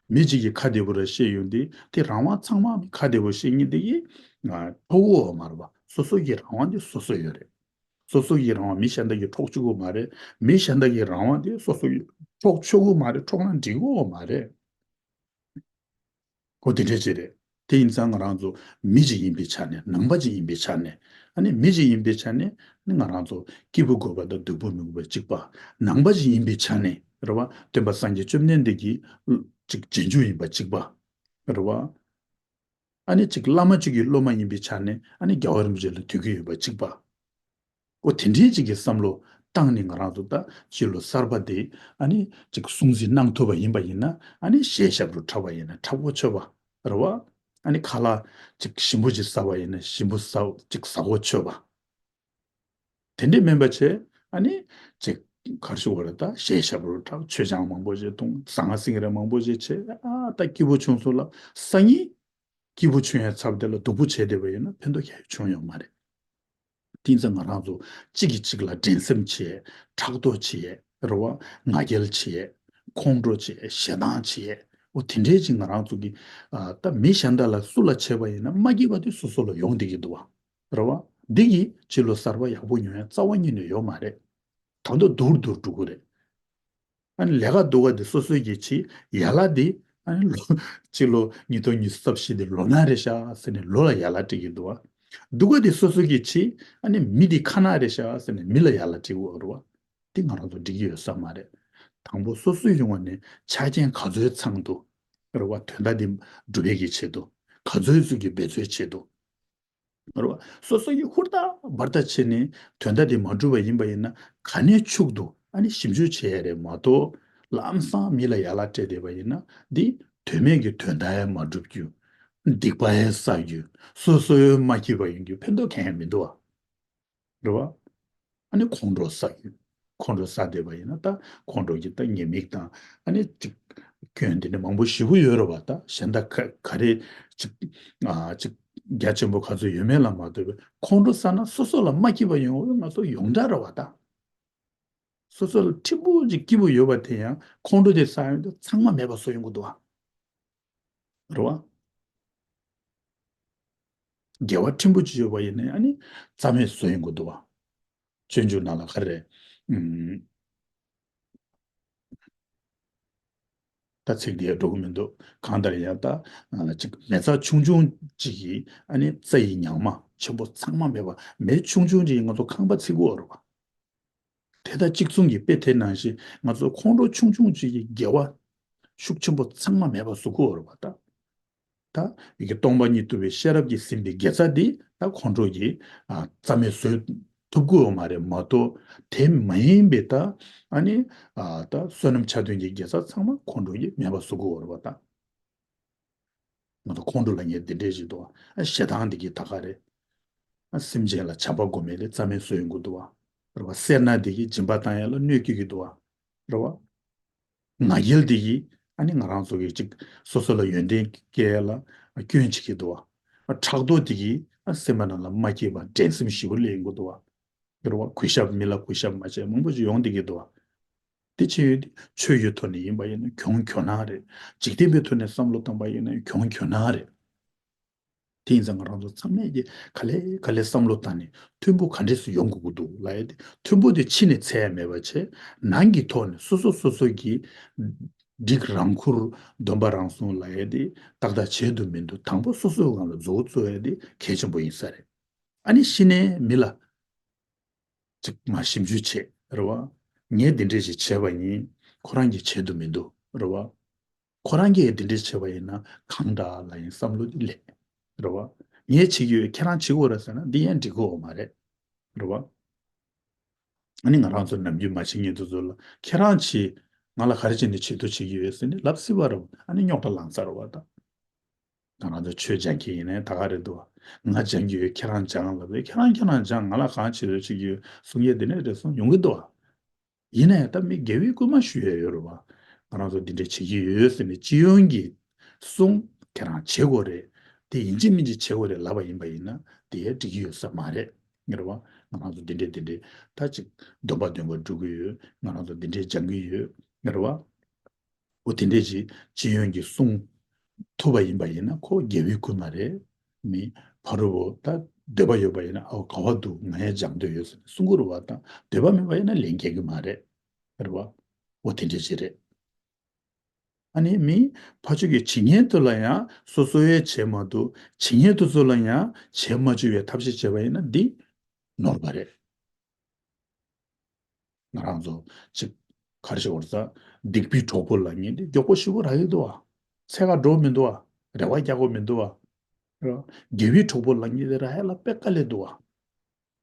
མི་གཅིག་གིས་ཁ་བདེ་པོ་རེ་བཤད་ཡོང་དུས་དེ་རང་དབང་ཚང་མ་མི་ཁ་བདེ་པོ་བཤད་མཁན་དེ་གིས་ཨ་ཕོག་གི་ཡོད་མ་རེད་བ། སོ་སོ་གི་རང་དབང་དེ་སོ་སོ་ཡོད་རེད། སོ་སོ་གི་རང་དབང་མི་གཞན་དག་གིས་འཕྲོག་བཅུག་གི་མ་རེད། མི་གཞན་དག་གི་རང་དབང་དེ་སོ་སོ་གིས་འཕྲོག་ཆོག་གི་མ་རེད། འཕྲོག་ན་འགྲིག་གི་ཡོད་མ་རེད། འོ་དེ་འདྲས་ཅིག་རེད། དེ་ཡིན་ཙང་ང་རང་ཚོ་མི་ཅིག་ཡིན་པའི་ཆ་ནས། ནང་པ་ཅིག་ཡིན་པའི་ཆ་ནས། ཨ་ནི་མི་ཅིག་ཡིན་པའི་ཆ་ནས་ནི་ང་རང་ཚོ་སྐྱིད་པོ་དགོས་པ་དང་སྡུག་པོ་མི་དགོས་པ་གཅིག་པ། ནང་པ་ཅིག་ཡིན་པའི་ཆ་ནས་རེད་བ། སྟོན་པ་སངས་རྒྱས་བཅོམ་ལྡན་འདས་ཀྱི་ཅིག་རྗེས་འཇུག་ཡིན་པ་གཅིག་པ། རེད་བ། ཨ་ནི་ཅིག་བླ་མ་གཅིག་གི་སློབ་མ་ཡིན་པའི་ཆ་ནས་ཨ་ནི་རྒྱལ་བ་རིན་པོ་ཆེ་ལ་འདུད་ཀྱི་ཡོད་པ་གཅིག་པ། འོ་དེ་འདྲའི་ཅིག་གི་བསམ་བློ་བཏང་ནས་ང་རང་ཚོ་ད་སྤྱི་ལོ་གསར་པ་དེ་ཨ་ནི་ཅིག་སྲུང་བརྩི་གནང་ཐུབ་པ་ཡིན་པ་ཡིན་ན། ཨ་ནི་གཞས་ཞབས་བྲོ་འཁྲབ་པ་ཡིན་ན་འཁྲབ་གོ་ཆོད་པ་རེད་བ། ཨ་ནི་ཁ་ལག་ཅིག་ཞིམ་པོ་ཅིག་ཟ་བ་ཡིན་ན་ཞིམ་པོ་ཟ་ཅིག་ཟ་གོ་ཆོད་པ། དེ་འདྲས་མིན་པ་བྱས་ཨ་ནི་ཅིག་ག་རེ་ཞུ་དགོས་རེད། ད་གཞས་ཞབས་བྲོ་འཁྲབ། མཆོད་ཆང་མང་པོ་ཅིག་འཐུང་། ཟ་ཁང་སིང་རེ་མང་པོ་ཅིག་བྱས། ཨ་ད་སྐྱིད་པོ་བྱུང་སོང་ལབ། སང་ཉིན་སྐྱིད་པོ་བྱུང་ཡ་ཚབ་དེ་ལ་སྡུག་པོ་བྱས་བསྡད་པ་ཡིན་ན་ཕན་ཐོགས་གང་ཡང་བྱུང་ཡོད་མ་རེད། དེ་ཡིན་ཙང་ང་རང་ཚོ་གཅིག་གིས་གཅིག་ལ་འགྲན་སེམས་བྱེད། ཕྲག་དོག་བྱེད། རེད་བ། ང་རྒྱལ་བྱེད། ཁོང་ཁྲོ་བྱེད། ཞེ་སྡང་བྱེད། འོ་དེ་འདྲའི་ཅིག་ང་རང་ཚོ་གི་ཨ་ད་མི་གཞན་དག་ལ་སུ་ལ་བྱས་པ་ཡིན་ན་མ་སྐྱིད་པ་དེ་སོ་སོ་ལ་ཡོང་བསྡད་ཀྱི་འདུག་བ། རེད་བ། འདི་གིས་སྤྱི་ལོ་གསར་པ་ཡག་པོ་ཡོང་ཡ་རྩ་བ་ཉིད་ནས་ཡོད་མ་རེད། ད་དུང་སྡུག་རུ་སྡུག་རུ་འགྲོ་གི་རེད། ཨ་ནི་ལས་ཀ་སྡུག་ག་དེ་སོ་སོ་གིས་བྱེད། ཡ་ལ་དེ་ཨ་ནི་ལོ་སྤྱི་ལོ་ཉིས་སྟོང་ཉི་ཤུ་རྩ་བཞི་དེ་ལོ་ན་རེད་ཤག་ཟེར་ནས་ལོ་ལ་ཡ་ལ་སྤྲད་ཀྱི་འདུག་བ། སྡུག་ག་དེ་སོ་སོ་གིས་བྱེད། ཨ་ནི་མི་དེ་ཁ་ན་རེད་ཤག་ཟེར་ནས་མི་ལ་ཡ་ལ་སྤྲད་ཀྱི་ཡོད་རེད་བ། དེ་ང་རང་ཚོ་འགྲིག་གི་ཡོད་ས་མ་རེད། དང་པོ་སོ་སོའི་ཡོང་བ་ནས་ཆ་རྐྱེན་ག་ཚོད་ཚང་འདུག་རེད་བ། དོན་དག་དེ་འགྲུབ་ཡས་ཀྱི་ཆེད་དུ་ག་ཚོད་ཚོད་ཀྱི་འབད་རྩོལ་བྱེད་འདུག་རེད་བ། སོ་སོ་ཡིས་ཧུར་ཐག་འབད་ཐག་བྱས་ནས་དོན་དག་དེ་མ་འགྲུབ་པ་ཡིན་པ་ཡིན་ན་ག་ནས་ཕྱུག་འདུག་ཨ་ནི་ཞིབ་འཇུག་བྱེད་ཡ་རེད་མ་གཏོགས། ལམ་སང་མི་ལ་ཡ་ལ་སྤྲད་བསྡད་པ་ཡིན་ན་འདི་དོན་མེད་ཀྱི་དོན་དག་ཡང་མ་འགྲུབ་རྒྱུ། སྡིག་པ་ཡང་བསགས་རྒྱུ། སོ་སོ་ཡང་མ་སྐྱིད་པ་ཡོང་རྒྱུ་ཕན་ཐོགས་གང་ཡང་མི་འདུག་བ། རེད་བ། ཨ་ནི་ཁོང་ཁྲོ་ཟ་རྒྱུ། ཁོང་ཁྲོ་ཟ་བསྡད་པ་ཡིན་ན་ད་ཁོང་ཁྲོ་གི་ད་ཉེས་དམིགས་དང་ཨ་ནི་ཅིག་སྐྱོན་དེ་འདྲ་མང་པོ་ཞེ་པོ་ཡོད་རེད་བ། ད་གཞན་དག་ག་ག་རེ་ ཅིག་ཨ་ཅིག་རྒྱ་ཆེན་པོ་ག་ཚོད་ཡོད་མེད་ལ་མ་ལྟོས་པའི་ཁོང་ཁྲོ་ཟ་ན་སོ་སོ་ལ་མ་སྐྱིད་པ་ཡོང་བའི་ང་ཚོ་ཡོངས་གྲགས་རེད་བ་ད། སོ་སོ་ལ་ཕྲན་བུ་ཅིག་སྐྱིད་པོ་ཡོད་པ་དེ་ཡང་ཁོང་ཁྲོ་དེ་ཟ་ཡོང་དུས་ཚང་མ་མེད་པ་བཟོ་ཡོང་གི་འདུག་བ། རེད་བ། དགེ་བ་ཕྲན་བུ་ཅིག་ཡོད་པ་ཡིན་ན་ཨ་ནི་རྩ་མེད་བཟོ་ཡོང་གི་འདུག་བ། སྤྱོད་འཇུག་ནང་ལ་ག་རེ་རེད། ཨུམ། ད་ཚིག་དེ་འགྲོ་གི་མི་འདུག་གང་ལྟར་ཡང་ད་ཨ་ཅིག་མེ་བཙའ་ཆུང་ཆུང་ཅིག་གིས་ཨ་ནི་བཙའ་ཡི་ཉག་མ་ཆེན་པོ་ཚང་མ་མེད་པ། མེ་ཆུང་ཆུང་ཅིག་གིས་ང་ཚོ་ཁང་པ་བརྩིག་གི་ཡོད་རེད་བ། དེ་དང་གཅིག་མཚུངས་ཀྱི་དཔེ་དེ་ནང་བཞིན་ང་ཚོ་ཁོང་ཁྲོ་ཆུང་ཆུང་ཅིག་གིས་དགེ་བ་ཤུགས་ཆེན་པོ་ཚང་མ་མེད་པ་བཟོ་གི་ཡོད་རེད་བ་ད། ད་ཡི་གེ་སྟོང་པ་ཉིད་རྟོགས་པའི་ཤེས་རབ་ཀྱིས་ཟིན་པའི་དགེ་རྩ་འདི་ད་ཁོང་ཁྲོ་གིས་ཨ་རྩ་མེད་བཟོ་ཐུབ་ཀྱི་ཡོད་མ་རེད་མ་གཏོགས། དེ་མ་ཡིན་པའི་ད་ཨ་ནི་ཨ་ད་བསོད་ནམས་ཆ་མཐུན་གྱི་དགེ་རྩ་ཚང་མ་ཁོང་ཁྲོ་གིས་མེད་པ་བཟོ་གི་ཡོད་རེད་བ་ད། ང་ཚོ་ཁོང་ཁྲོ་ལབ་མཁན་འདི་འདྲས་ཞིག་འདུག་བ། ཨ་ཞེ་སྡང་འདི་གིས་ད་ག་རེད། ཨ་སེམས་ཅན་ལ་བྱམས་པ་སྒོམ་མེད་དེ་རྩ་མེད་བཟོ་ཡོང་གི་འདུག་བ། རེད་བ། སེར་སྣ་འདི་གིས་སྦྱིན་པ་བཏང་ཡ་ལ་གནོད་སྐྱེལ་གྱི་འདུག་བ། རེད་བ། ང་རྒྱལ་འདི་གིས་ཨ་ནི་ང་རང་ཚོ་གི་ཅིག་སོ་སོ་ལ་ཡོན་ཏན་སྐྱེ་ཡ་ལ་སྐྱོན་བྱེད་ཀྱི་འདུག་བ། ཨ་ཕྲག་དོག་འདི་གིས་ཨ་སེམས་པ་ནང་ལ་མ་སྐྱིད་པ་འགྲན་སེམས་ཞེ་པོ་སླེབས་ཡོང་གི་འདུག་བ། རེད་བ། གུས་ཞབས། མི་ལ་གུས་ཞབས་མ་བྱས་མང་པོ་ཞིག་ཡོང་བསྡད་ཀྱི་འདུག་བ། དེ་ཆེ་ཡོད་དེ་ཆོས་ཀྱི་ཐོག་ནས་ཡིན་པ་ཡིན་ན་གྱོང་གྱོང་ནང་རེད། འཇིག་རྟེན་པའི་ཐོག་ནས་བསམ་བློ་བཏང་པ་ཡིན་ན་གྱོང་གྱོང་ནང་རེད། དེ་ཡིན་ཙང་ང་རང་ཚོ་ཚང་མས་ཀྱི་ག་ལེ་ག་ལེ་བསམ་བློ་བཏང་ནས་མཐུན་པོ་ག་འདྲས་སུ་ཡོང་དགོས་ཀྱི་འདུག་ལབ་ཡ་དེ། མཐུན་པོ་དེ་ཕྱི་ནས་འཚོལ་ཡ་མེད་པ་བྱས། ནང་གི་ཐོག་ནས་སོ་སོ་སོ་སོ་གི་སྒྲིག་རང་ཁུར་འདོན་པ་རང་སྲུང་ལབ་ཡ་དེ་ཏག་ཏག་བྱེད་དུ་མི་འདུག་དང་པོ་སོ་སོའི་སྒང་ལ་མཛུབ་བཙུགས་ཡ་དེ་གལ་ཆེན་པོ་ཡིན་ས་རེད། ཨ་ནི་གཞི་ནས་མི་ལ་ཅིག་མ་ཞིབ་འཇུག་བྱེད་རེད་བ། ངས་འདི་འདྲས་ཞིག་བྱས་པ་ཡིན། ཁོ་རང་གིས་བྱེད་དུ་མི་འདུག་རེད་བ། ཁོ་རང་གིས་འདི་འདྲས་བྱས་པ་ཡིན་ན་གང་འདྲ་ལབ་ཡིན་བསམ་བློ་འདི་སླེབས། རེད་བ། ངས་བྱེད་ཀྱི་ཡོད། ཁྱེད་རང་བྱེད་དགོས་རེད་ཟེར་ན་འདི་ཡང་འགྲིག་གི་ཡོད་མ་རེད། རེད་བ། ཨ་ནི་ང་རང་ཚོ་ནམ་རྒྱུན་མ་བྱེད་མཁན་དེ་ཚོ་ལ་ཁྱེད་རང་བྱེད། ང་ལ་ག་རེ་བྱས་ནས་བྱེད་ཐུབ་བྱེད་ཀྱི་ཡོད་ཟེར་ནས་ལབ་སྲིད་པ་རེད། ཨ་ནི་རྙོག་དྲ་ལངས་ཚར་བ་དང་། ང་རང་ཚོ་ཆོས་སྦྱང་མཁན་ཡིན་ནའི་ད་ག་རེད་འདུག་ང་སྦྱང་གི་ཡོད། ཁྱེད་རང་སྦྱང་ལབ་པས་ཁྱེད་རང་ཁྱེད་རང་སྦྱང་། ང་ལ་གང་བྱེད་རོགས་བྱེད་ཀྱི་ཡོད་གསུང་ཡས་དེ་ནས་རེ་ཟུང་ཡོང་གི་འདུག་ཡིན་ནའི་ད་མི་དགེ་བའི་བསྐུལ་མ་ཞུ་ཡས་ཡོད་རེད་བ། ང་རང་ཚོ་འདི་འདྲ་བྱེད་ཀྱི་ཡོད་ཟེར་ནས་སྤྱི་ཡོངས་ཀྱི་གསུང་ཁྱེད་རང་བྱེད་དགོས་རེད། དེ་ཡིན་གཅིག་མིན་གཅིག་བྱེད་དགོས་རེད་ལབ་པ་ཡིན་པ་ཡིན་ན་དེ་ཡས་འགྲིག་གི་ཡོད་ས་མ་རེད། ངེས་རེད་བ། ང་རང་ཚོ་འདི་འདྲས་འདི་འདྲས་ད་ཅིག་སྡོམ་པ་སྡོམ་པ་སྒྲུབ་ཀྱི་ཡོད། ང་རང་ཚོ་འདི་འདྲས་སྦྱང་གི་ཡོད། ངེས་རེད་བ། འོ་དེ་འདྲས་ཅིག་སྤྱི་ཡོངས་ཀྱི་གསུང་ཐུབ་པ་ཡིན་པ་ཡིན་ན་ཁོ་དགེ་བའི་བསྐུལ་མ་རེད། མི་ཕ་རོལ་པོ་ད་འདོད་པ་ཡོད་པ་ཡིན་ན་ཨའོ་ག་བ་འདུག་ང་ཡང་སྦྱང་འདོད་ཡོད་ཟེར་ནས་གསུང་གི་རེད་བ། ད་འདོད་པ་མེད་པ་ཡིན་ན་ལན་འགེལ་གི་མ་རེད། རེད་བ། འོ་དེ་འདྲས་ཅིག་རེད། ཨ་ནི་མི་ཕར་ཕྱོགས་ཀྱི་བྱེད་མཁན་དེ་ལ་ཡང་སོ་སོའི་བྱེད་མ་ཐུབ། བྱེད་མཁན་དེ་ཚོ་ལ་ཡང་བྱེད་མ་བཅུག་པའི་ཐབས་ཤེས་བྱས་པ་ཡིན་ན་འདི་ནོར་བ་རེད། ང་རང་ཚོ་ཅིག་ག་རེ་ཞིག་འོར་ས་སྡིག་པའི་གྲོགས་པོ་ལབ་མཁན་དེ་མགྱོགས་པོ་ཞེ་པོ་རག་གི་འདུག་བ། འཚོལ་ག་འགྲོ་མི་འདུག་བ། རེ་བ་རྒྱག་དགོས་མི་འདུག་བ། རེད་བ། དགེ་བའི་གྲོགས་པོ་ལབ་མཁན་དེ་རག་ཡ་ལ་དཔེ་དཀའ་ལས་འདུག་བ།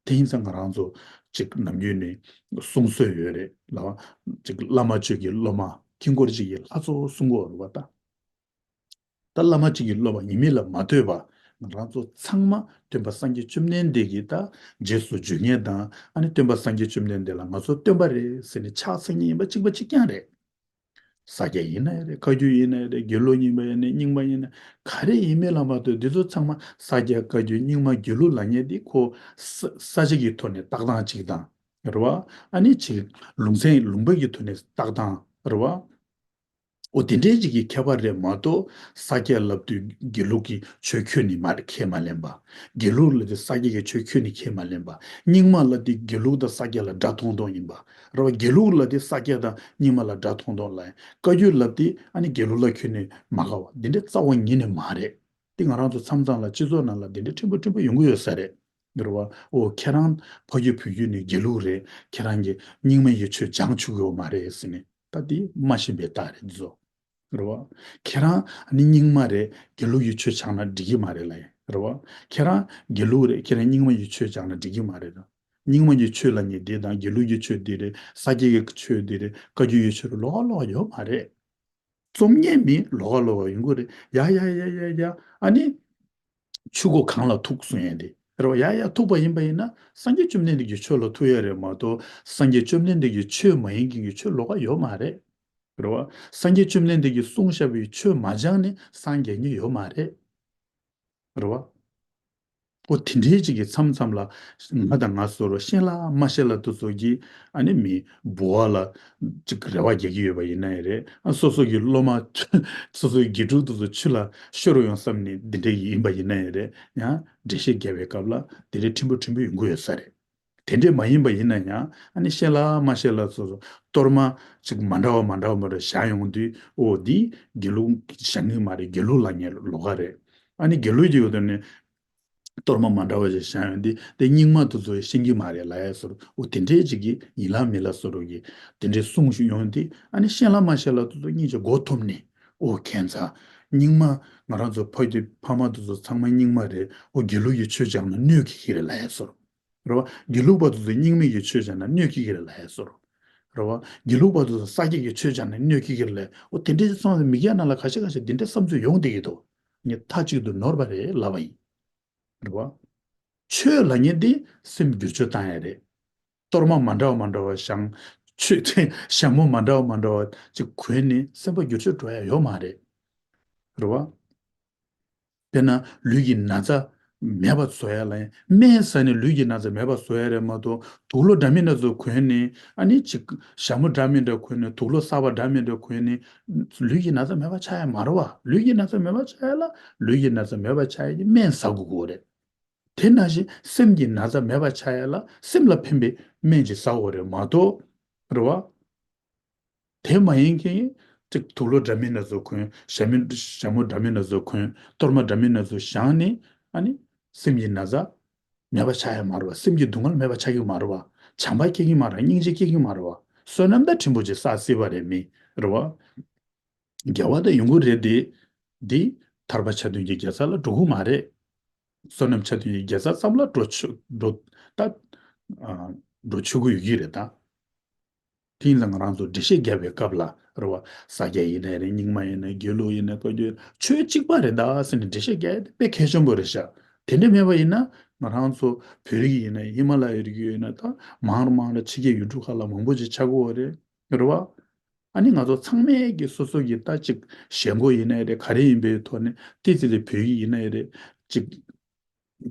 དེ་ཡིན་ཙང་ང་རང་ཚོ་ཅིག་ནམ་རྒྱུན་ནས་གསུང་སྲོལ་ཡོད་རེད་ལ། ཅིག་བླ་མ་ཆོས་ཀྱི་སློབ་མ་དཀྱིལ་འཁོར་གཅིག་གི་ལྷ་ཚོགས་གསུང་གི་ཡོད་རེད་བ་ད། ད་བླ་མ་གཅིག་གི་སློབ་མ་ཡིན་མིན་ལ་མ་ལྟོས་པ་ང་རང་ཚོ་ཚང་མ་སྟོན་པ་སངས་རྒྱས་བཅོམ་ལྡན་འདས་ཀྱི་ད་རྗེས་སུ་འཇུག་མཁན་དང་། ཨ་ནི་སྟོན་པ་སངས་རྒྱས་བཅོམ་ལྡན་འདས་ལ་ང་ཚོ་སྟོན་པ་རེད་ཟེར་ནས་ཕྱག་འཚལ་མཁན་ཡིན་པ་གཅིག་པ་གཅིག་རྐྱང་རེད། ས་སྐྱ་ཡིན་ན་ཡང་རེད། བཀའ་བརྒྱུད་ཡིན་ན་ཡང་རེད། དགེ་ལུགས་ཡིན་པ་ཡིན་ན་རྙིང་མ་ཡིན་ན་ག་རེ་ཡིན་མིན་ལ་མ་ལྟོས་འདི་ཚོ་ཚང་མ་ས་སྐྱ་བཀའ་བརྒྱུད་རྙིང་མ་དགེ་ལུགས་ལབ་མཁན་འདི་ཁོ་ས་ས་ཆ་གི་ཐོག་ནས་བཏགས་སྟངས་གཅིག་དང་རེད་བ། ཨ་ནི་ཅིག་ལུང་ཚན་ལུང་པ་གི་ཐོག་ནས་བཏགས་སྟངས་རེད་བ། འོ་དེ་འདྲའི་ཅིག་གི་ཁྱད་པར་རེད་མ་གཏོགས་ས་སྐྱ་ལབ་དུས་དགེ་ལུགས་ཀྱི་ཆོས་ཁྱོན་ནས་མ་ཁས་མ་ལེན་པ། དགེ་ལུགས་ལབ་དུས་ས་སྐྱ་གི་ཆོས་ཁྱོན་ནས་ཁས་མ་ལེན་པ། རྙིང་མ་ལབ་དུས་དགེ་ལུགས་དང་ས་སྐྱ་ལ་འདྲ་མཐོང་མཐོང་ཡིན་པ། རེད་བ། དགེ་ལུགས་ལབ་དུས་ས་སྐྱ་དང་རྙིང་མ་ལ་འདྲ་མཐོང་མཐོང་ལབ་ཡིན། བཀའ་བརྒྱུད་ལབ་དུས་ཨ་ནི་དགེ་ལུགས་ལ་ཁྱོན་ནས་མ་དགའ་བ་འདི་འདྲ་རྩ་བ་ཉིད་ནས་མ་རེད། དེ་ང་རང་ཚོ་མཚམས་མཚམས་ལ་སྤྱི་ཚོགས་ནང་ལ་འདི་འདྲ་ཕྲན་བུ་ཕྲན་བུ་ཡོང་གི་ཡོད་ས་རེད། རེད་བ། འོ་ཁྱེད་རང་ཕ་རྒྱུད་བུ་རྒྱུད་ནས་དགེ་ལུགས་རེད། ཁྱེད་རང་གིས་རྙིང་མ་ཡི་ཆོས་སྦྱང་ཆོག་གི་ཡོད་མ་རེད་ཟེར་ནས་ད་དེ་མ་ཤེས་པའི་རྟགས་རེད་འདི་ཚོ། རེད་བ། ཁྱེད་རང་ནི་རྙིང་མ་རེད། དགེ་ལུགས་ཡི་ཆོས་སྦྱངས་ན་འགྲིག་གི་མ་རེད་ལབ་ཡིན། རེད་བ། ཁྱེད་རང་དགེ་ལུགས་རེད། ཁྱེད་རང་རྙིང་མ་ཡི་ཆོས་སྦྱངས་ན་འགྲིག་གི་མ་རེད་དང་། རྙིང་མ་ཡི་ཆོས་ལབ་མཁན་འདི་དང་དགེ་ལུགས་ཡི་ཆོས་འདི་རེད། ས་སྐྱ་ཡི་ཆོས་འདི་རེད། བཀའ་བརྒྱུད་ཡི་ཆོས་རེད། ལོགས་ཀ་ལོགས་ཀ་ཡོད་མ་རེད། རྩོམ་མཁན་མི་ལོགས་ཀ་ལོགས་ཀ་ཡོང་གི་རེད། ཡ་ཡ་ཡ་ཡ་ཡ། ཨ་ནི། ཆུ་མགོ་གངས་ལ་ཐུག་གསུང་ཡས་དེ་རེད་བ། ཡ་ཡ་ཐུག་པ་ཡིན་པ་ཡིན་ན་སངས་རྒྱས་བཅོམ་ལྡན་འདས་ཀྱི་ཆོས་ལ་ཐུག་ཡས་རེད་མ་གཏོགས་སངས་རྒྱས་བཅོམ་ལྡན་འདས་ཀྱི་ཆོས་མ་ཡིན་མཁན་གྱི་ཆོས་ལོགས་ཀ་ཡོད་མ་རེད། རེད་བ། སངས་རྒྱས་བཅོམ་ལྡན་འདས་ཀྱིས་གསུངས་བཞག་པའི་ཆོས་མ་སྦྱངས་ནས་སངས་རྒྱས་མཁན་ཡོད་མ་རེད། རེད་བ། ཨོ་དེ་འདྲའི་ཅིག་གི་མཚམས་མཚམས་ལ་ང་དང་ང་སོ་རོ་ཤེས་ལ་མ་ཤེས་ལ་དུ་ཚོ་གི་ཨ་ནི་མི་འབུལ་བ་ལ་ཅིག་རེ་བ་རྒྱག་གི་ཡོད་པ་ཡིན་ན་ཡང་རེད། ཨ་སོ་སོ་གི་སློབ་མ་སོ་སོའི་དགེ་ཕྲུག་དུ་ཚོ་ཆུ་ལ་ཤོར་ཡོང་བསམ་ནས་འདི་འདྲའི་ཡིན་པ་ཡིན་ན་ཡང་རེད། ཡང་འགྲེལ་བཤད་རྒྱབ་པའི་སྐབས་ལ་དེ་འདྲའི་ཕྲན་བུ་ཕྲན་བུ་ཡོང་གི་ཡོད་ས་རེད། དེ་འདྲས་མ་ཡིན་པ་ཡིན་ན་ཡང་ཨ་ནི་ཤེས་ལ་མ་ཤེས་ལ་སོ་སོ་གཏོར་མ་ཅིག་མ་འདྲ་བ་མ་འདྲ་བ་མ་འདྲ་བཞག་ཡོང་དུས་ཨོ་འདི་དགེ་ལུགས་བཞག་ངེས་མ་རེད། དགེ་ལུགས་ལ་ངས་ལོགས་ཀ་རེད། ཨ་ནི་དགེ་ལུགས་ཀྱི་ཡོད་དོ་ནི་གཏོར་མ་མ་འདྲ་བ་ཞིག་བཞག་ཡོང་དུས་དེ་རྙིང་མ་དུ་ཚོ་ཤེས་ཀྱི་མ་རེད་ལ་ཡ་སོ་རོ་ཨོ་དེ་འདྲས་ཅིག་གི་ཡིན་ལ་མིན་ལ་སོ་རོ་གི་དེ་འདྲས་གསུང་ཞིག་ཡོང་དུས་ཨ་ནི་ཤེས་ལ་མ་ཤེས་ལ་དུ་ཚོ་སྙིང་རྗེ་མགོ་འཐོམ་ནས་ཨོ་ཁྱད་མཚར་རྙིང་མ་ང་རང་ཚོ་ཕ་གི་ཕ་མ་དུ་ཚོ་ཚང་མ་རྙིང་མ་རེད། ཨོ་དགེ་ལུགས་ཀྱི་ཆོས་སྦྱངས་ན་གནོད་ཀྱི་ཡིན་རེད་ལ་ཡ་སོ་རོ། རེད་བ། དགེ་ལུགས་པ་དེ་ཚོས་རྙིང་མའི་གི་ཆོས་སྦྱངས་ན་གནོད་ཀྱི་ཡོད་རེད་ལབ་ཡ་སོ་རོ། རེད་བ། དགེ་ལུགས་པ་དེ་ཚོས་ས་སྐྱ་གི་ཆོས་སྦྱངས་ན་གནོད་ཀྱི་ཡོད་རེད་ལབ། འོ་དེ་འདྲའི་སོང་ཙང་མི་སྐྱ་ནང་ལ་ཁ་ཤས་ཁ་ཤས་དེ་འདྲའི་བསམ་ཚུལ་ཡོང་བསྡད་ཀྱི་འདུག་ངས་མཐའ་གཅིག་ཏུ་ནོར་བ་རེད་ལབ་པ་ཡིན། རེད་བ། ཆོས་ལབ་མཁན་དེ་སེམས་བསྒྱུར་བཅོས་བཏང་ཡ་རེད། གཏོར་མ་མ་འདྲ་བ་མ་འདྲ་བ་བཞེངས། ཆོས་ཚན་ཞྭ་མོ་མ་འདྲ་བ་མ་འདྲ་བ་ཅིག་གོན་ནས་སེམས་པ་བསྒྱུར་བཅོས་འགྲོ་ཡ་ཡོད་མ་རེད། རེད་བ། དཔེར་ན་ལུས་ཀྱི་ན་ཚ་མེད་པ་བཟོ་ཡ་ལ་ཡང་སྨན་ཟ་ནས་ལུས་ཀྱི་ན་ཚ་མེད་པ་བཟོ་ཡ་རེད་མ་གཏོགས་དུག་ལོག་འདྲ་མིན་འདྲ་ཚོ་གོན་ནས་ཨ་ནི་ཅིག་ཞྭ་མོ་འདྲ་མིན་འདྲ་གོན་ནས་དུག་ལོག་གསར་པ་འདྲ་མིན་འདྲ་གོན་ནས་ལུས་ཀྱི་ན་ཚ་མེད་པ་ཆགས་ཡ་མ་རེད་བ། ལུས་ཀྱི་ན་ཚ་མེད་པ་ཆགས་ཡ་ལ་ལུས་ཀྱི་ན་ཚ་མེད་པ་ཆགས་ཡ་གི་སྨན་ཟ་དགོས་ཀྱི་རེད། དེ་ནང་བཞིན་སེམས་ཀྱི་ན་ཚ་མེད་པ་ཆགས་ཡ་ལ་སེམས་ལ་ཕན་པའི་སྨན་ཅིག་ཟ་དགོས་རེད་མ་གཏོགས། རེད་བ། དེ་མ་ཡིན་མཁན་ཅིག་དུག་ལོག་འདྲ་མིན་སྣ་ཚོགས་གོན། ཞྭ་མོ་ཞྭ་མོ་འདྲ་མིན་སྣ་ཚོགས་གོན། གཏོར་མ་འདྲ་མིན་སྣ་ཚོགས་བཞེངས་ནས་ཨ་ནི་སེམས་ཀྱི་ན་ཚ་མེད་པ་ཆགས་ཡ་མ་རེད་བ། སེམས་ཀྱི་སྡུག་བསྔལ་མེད་པ་ཆགས་ཀྱི་མ་རེད་བ། བྱམས་པ་སྐྱེ་གི་མ་རེད། སྙིང་རྗེ་སྐྱེ་གི་མ་རེད་བ། བསོད་ནམས་ད་ཕྲན་བུ་ཅིག་བསགས་སྲིད་པ་རེད་མི་རེད་བ། དགེ་བ་ད་ཡོང་གི་རེད་དེ། འདི་ཐར་པ་ཆ་མཐུན་གྱི་དགེ་རྩ་ལ་འགྲོ་གི་མ་རེད། བསོད་ནམས་ཆ་མཐུན་གྱི་དགེ་རྩ་ཙམ་ལ་འགྲོ་ཆོག་འགྲོ་ད་ཨ་འགྲོ་ཆོག་གི་ཡོད་ཀྱི་རེད་ད། དེ་ཡིན་ཙང་ང་རང་ཚོ་འགྲེལ་བཤད་རྒྱབ་པའི་སྐབས་ལ་རེད་བ། ས་སྐྱ་ཡིན་ནའི་རེད། རྙིང་མ་ཡིན་ནའི་དགེ་ལུགས་ཡིན་ནའི་བཀའ་བརྒྱུད་ཆོས་གཅིག་པ་རེད་ད་ཟེར་ནས་འགྲེལ་བཤད་རྒྱག་ཡ་དེ་དཔེ་གལ་ཆེན་པོ་རེད་ཤག་དེ་འདྲ་མེད་པ་ཡིན་ན་ང་རང་ཚོ་བོད་རིགས་ཡིན་ནའི་ཧི་མ་ལ་ཡའི་རི་རྒྱུད་ཡིན་ན་ད་མང་རུ་མང་རུ་ཕྱི་རྒྱལ་ཡུལ་གྲུ་ཁག་ལ་མང་པོ་ཅིག་ཆགས་ཀྱི་ཡོད་རེད། རེད་བ། ཨ་ནི་ང་ཚོ་ཚང་མས་ཀྱི་སོ་སོ་གི་ད་ཅིག་ཞེན་ཁོག་ཡིན་ནའི་རེད། ག་རེ་ཡིན་པའི་ཐོག་ནས་ཏི་ཙི་ལི་བོད་ཡིག་ཡིན་ནའི་རེད། ཅིག་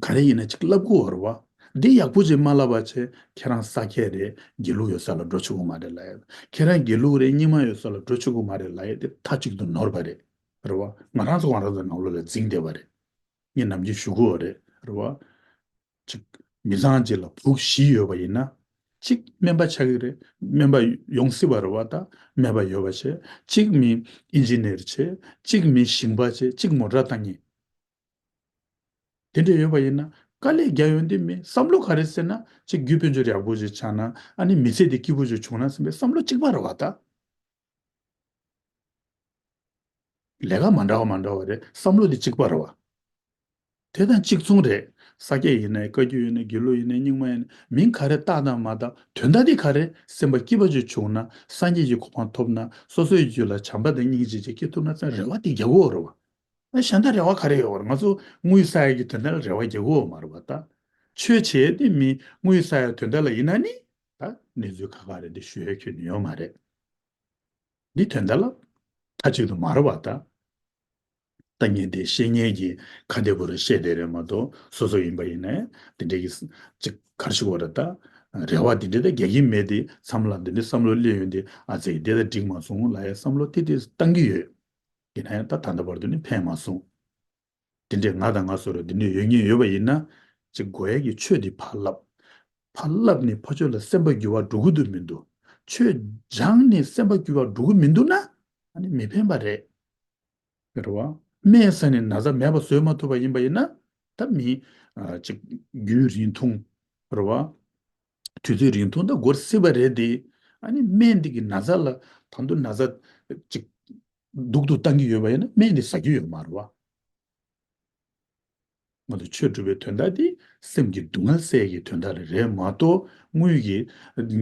ག་རེ་ཡིན་ན་ཅིག་བསླབ་དགོས་རེད་བ། འདི་ཡག་པོ་ཅིག་མ་བསླབ་པ་བྱས་ཁྱེད་རང་ས་སྐྱ་རེད། དགེ་ལུགས་ཡོད་ས་ལ་འགྲོ་ཆོག་གི་མ་རེད་ལབ་ཡ། ཁྱེད་རང་དགེ་ལུགས་རེད། རྙིང་མ་ཡོད་ས་ལ་འགྲོ་ཆོག་གི་མ་རེད་ལབ་ཡ་དེ་མཐའ་གཅིག་ཏུ་ནོར་བ་རེད། རེད་བ། ང་རང་ཚོ་ང་རང་ཚོ་ནང་ལོགས་ལ་འཛིང་བསྡད་པ་རེད། ངས་ནམ་རྒྱུན་ཞུ་གི་ཡོད་རེད། རེད་བ། ཅིག་མི་ཚང་གཅིག་ལ་བུ་བཞི་ཡོད་པ་ཡིན་ན། གཅིག་སྨན་པ་ཆགས་ཀྱི་རེད། སྨན་པ་ཡོང་སྲིད་པ་རེད་བ། ད་སྨན་པ་ཡོད་པ་བྱས། གཅིག་མི་ཨིན་ཇི་ནེར་བྱས། གཅིག་མི་ཞིང་པ་བྱས། གཅིག་མོ་ཊ་བཏང་མཁན། དེ་འདྲ་ཡོད་པ་ཡིན་ན་དཀའ་ལས་རྒྱག་ཡོང་དུས་མི་བསམ་བློ་ག་རེ་ཟེར་ན་གཅིག་རྒྱུ་དཔལ་འབྱོར་ཡག་པོ་ཅིག་ཆགས་ན་ཨ་ནི་མི་ཚེ་འདི་སྐྱིད་པོ་ཅིག་བྱུང་ན་བསམ་པའི་བསམ་བློ་གཅིག་པ་རེད་བ་ད། ལས་ཀ་མ་འདྲ་བ་མ་འདྲ་བ་རེད། བསམ་བློ་དེ་གཅིག་པ་རེད་བ། དེ་དང་གཅིག་མཚུངས་རེད། ས་སྐྱ་ཡིན་ནའི་བཀའ་བརྒྱུད་ཡིན་ནའི་དགེ་ལུགས་ཡིན་ནའི་རྙིང་མ་ཡིན་ནའི་མིང་ག་རེ་བཏགས་དང་མ་བཏགས་དོན་དག་དེ་ག་རེ། སེམས་པ་སྐྱིད་པ་ཅིག་བྱུང་ན་སངས་རྒྱས་ཀྱི་གོ་འཕང་ཐོབ་ན་སོ་སོའི་རྒྱུད་ལ་བྱམས་པ་དང་སྙིང་རྗེ་ཅིག་སྐྱེ་ཐུབ་ན་ཙང་རེ་བ་དེ་རྒྱག་དགོས་རེད་བ། ཨ་གཞན་དག་རེ་བ་ག་རེ་ཡོད་རེད། ང་ཚོ་དངུལ་བསགས་ཡ་གི་དོན་དག་ལ་རེ་བ་རྒྱག་དགོས་མ་རེད་བ་ད། ཆོས་བྱེད་ཡ་དེ་མི་དངུལ་བསགས་ཡ་དོན་དག་ལ་ཡིན་ན་ནི་ད་གནས་ཚུལ་ཁག་ཁག་རེད་དེ་ཞུ་ཡ་ཁྱོན་ནས་ཡོད་མ་རེད། འདི་དོན་དག་ལ་མཐའ་གཅིག་ཏུ་མ་རེད་བ་ད། ལྟ་མཁན་དེ་བཤད་མཁན་གྱིས་ཁ་བདེ་པོ་རེ་བཤད་བསྡད་རེད་མ་གཏོགས་སོ་སོ་ཡིན་པ་ཡིན་ནའི་དེ་འདྲའི་གི་ཅིག་ག་རེ་ཞུ་དགོས་རེད་ད། རེ་བ་དེ་འདྲ་ད་རྒྱག་གི་མེད་དེ་མཚམས་ལ་འདི་འདྲའི་བསམ་བློ་སླེབས་ཡོང་དུས་ཨ་ཙི་འདི་ད་འགྲིག་མ་སོང་ལབ་ཡའི་བསམ་བློ་ཏིག་ཏིག་བཏང་གི་ཡོད། ཡིན་ན་ཡང་ད་ད་ལྟ་བར་དུ་ནི་ཕན་མ་སོང་། དེ་འདྲའི་ང་དང་ང་སོ་རུ་འདི་འདྲའི་ཡོད་ངེས་ཡོད་པ་ཡིན་ན་ཅིག་དགོས་ཡ་གི་ཆོས་འདི་ཕར་བསླབ། ཕར་བསླབས་ནས་ཕར་ཕྱོགས་ལ་སེམས་པ་འགྱུར་བ་འགྲོ་གི་འདུག་མི་འདུག་ཆོས་སྦྱངས་ནས་སེམས་པ་འགྱུར་བ་འགྲོ་གི་མི་འདུག་ན་ཨ་ནི་མི་ཕན་པ་རེད། རེད་བ། སྨན་ཟ་ནས་ན་ཚ་མེད་པ་བཟོས་མ་ཐུབ་པ་ཡིན་པ་ཡིན་ན་ད་མི་ཨ་ཅིག་རྒྱུན་རིང་ཐུང་། རེད་བ། དུས་ཚོད་རིང་ཐུང་ད་འགོར་སྲིད་པ་རེད་དེ། ཨ་ནི་སྨན་འདི་གི་ན་ཚ་ལ་ད་དུང་ན་ཚ་ཅིག་སྡུག་ཏུ་བཏང་གི་ཡོད་པ་ཡིན་ན་སྨན་འདི་ཟ་རྒྱུ་ཡོད་མ་རེད་བ། ང་ཚོ་ཆོས་སྒྲུབ་པའི་དོན་དག་དེ་སེམས་ཀྱི་སྡུག་བསྔལ་སེལ་གྱི་དོན་དག་ལ་རེད་མ་གཏོགས་དངུལ་གྱི་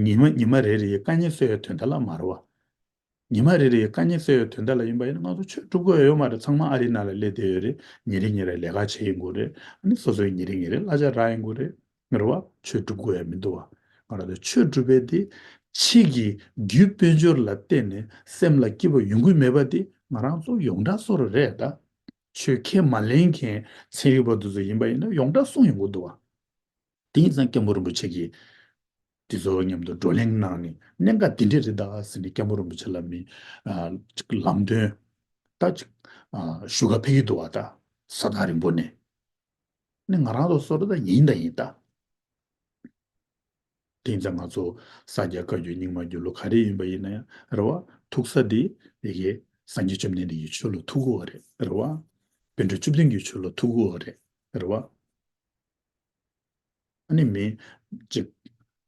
ཉི་མ་ཉི་མ་རེ་རེའི་དཀའ་ངལ་སེལ་བའི་དོན་དག་ལ་མ་རེད་བ། ཉི་མ་རེ་རེའི་དཀའ་ངལ་སེལ་བའི་དོན་དག་ལ་ཡིན་པ་ཡིན་ན་ང་ཚོ་ཆོས་སྒྲུབ་དགོས་ཡ་ཡོད་མ་རེད། ཚང་མ་ཨ་རིའི་ནང་ལ་སླེབས་བསྡད་ཡོད་རེད། ཉིན་རེ་ཉིན་རེ་ལས་ཀ་བྱེད་ཡིན་དགོས་རེད། ཨ་ནི་སོ་སོའི་ཉིན་རེ་ཉིན་རེ་གླ་ཆ་རག་ཡིན་དགོས་རེད། རེད་བ། ཆོས་སྒྲུབ་དགོས་ཡ་མི་འདུག་བ། ང་རང་ཚོ་ཆོས་སྒྲུབ་པའི་དེ་ཕྱི་གི་རྒྱུ་དཔལ་འབྱོར་ལ་བརྟེན་ནས་སེམས་ལ་སྐྱིད་པ་ཡོང་གི་མེད་པ་དེ་ང་རང་ཚོ་ཡོངས་གྲགས་བཟོ་འདྲ་རེད་ད། ཆོས་ཁས་མ་ལེན་མཁན་ཚན་རིག་པ་དེ་ཚོ་ཡིན་པ་ཡིན་ན་ཡོངས་གྲགས་གསུངས་ཡོང་གི་འདུག་བ། དེ་ཡིན་ཙང་སྐྱབས་མགོན་རིན་པོ་ཆེ་གིས་དེ་ཚོ་མཉམ་དུ་བགྲོ་གླེང་གནང་ནས་གནད་འགག་དེ་འདྲས་རེད་ད་ཟེར་ནས་སྐྱབས་མགོན་རིན་པོ་ཆེ་ལ་མི་ཨ་ཅིག་ལམ་སྟོན་ད་ཅིག་ཨ་ཞུ་ག་ཕེབས་ཀྱི་འདུག་བ། ད་ས་ཐག་རིང་པོ་ནས་ནི་ང་རང་ཚོ་བཟོ་འདྲ་ད་ཡིན་ད་ཡིན་ད། དེ་ཡིན་ཙང་ང་ཚོ་ས་སྐྱ་བཀའ་བརྒྱུད་རྙིང་མ་བརྒྱུད་ལུགས་ག་རེ་ཡིན་པ་ཡིན་ན་ཡང་རེད་བ། ཐུག་ས་དེ་ཡི་གེ་སངས་རྒྱས་བཅོམ་ལྡན་འདས་ཀྱི་ཆོས་ལ་ཐུག་གི་ཡོད་རེད། རེད་བ། པཎ་གྲུབ་བཅུ་བདུན་གྱི་ཆོས་ལ་ཐུག་གི་ཡོད་རེད། རེད་བ། ཨ་ནི་མི་གཅིག་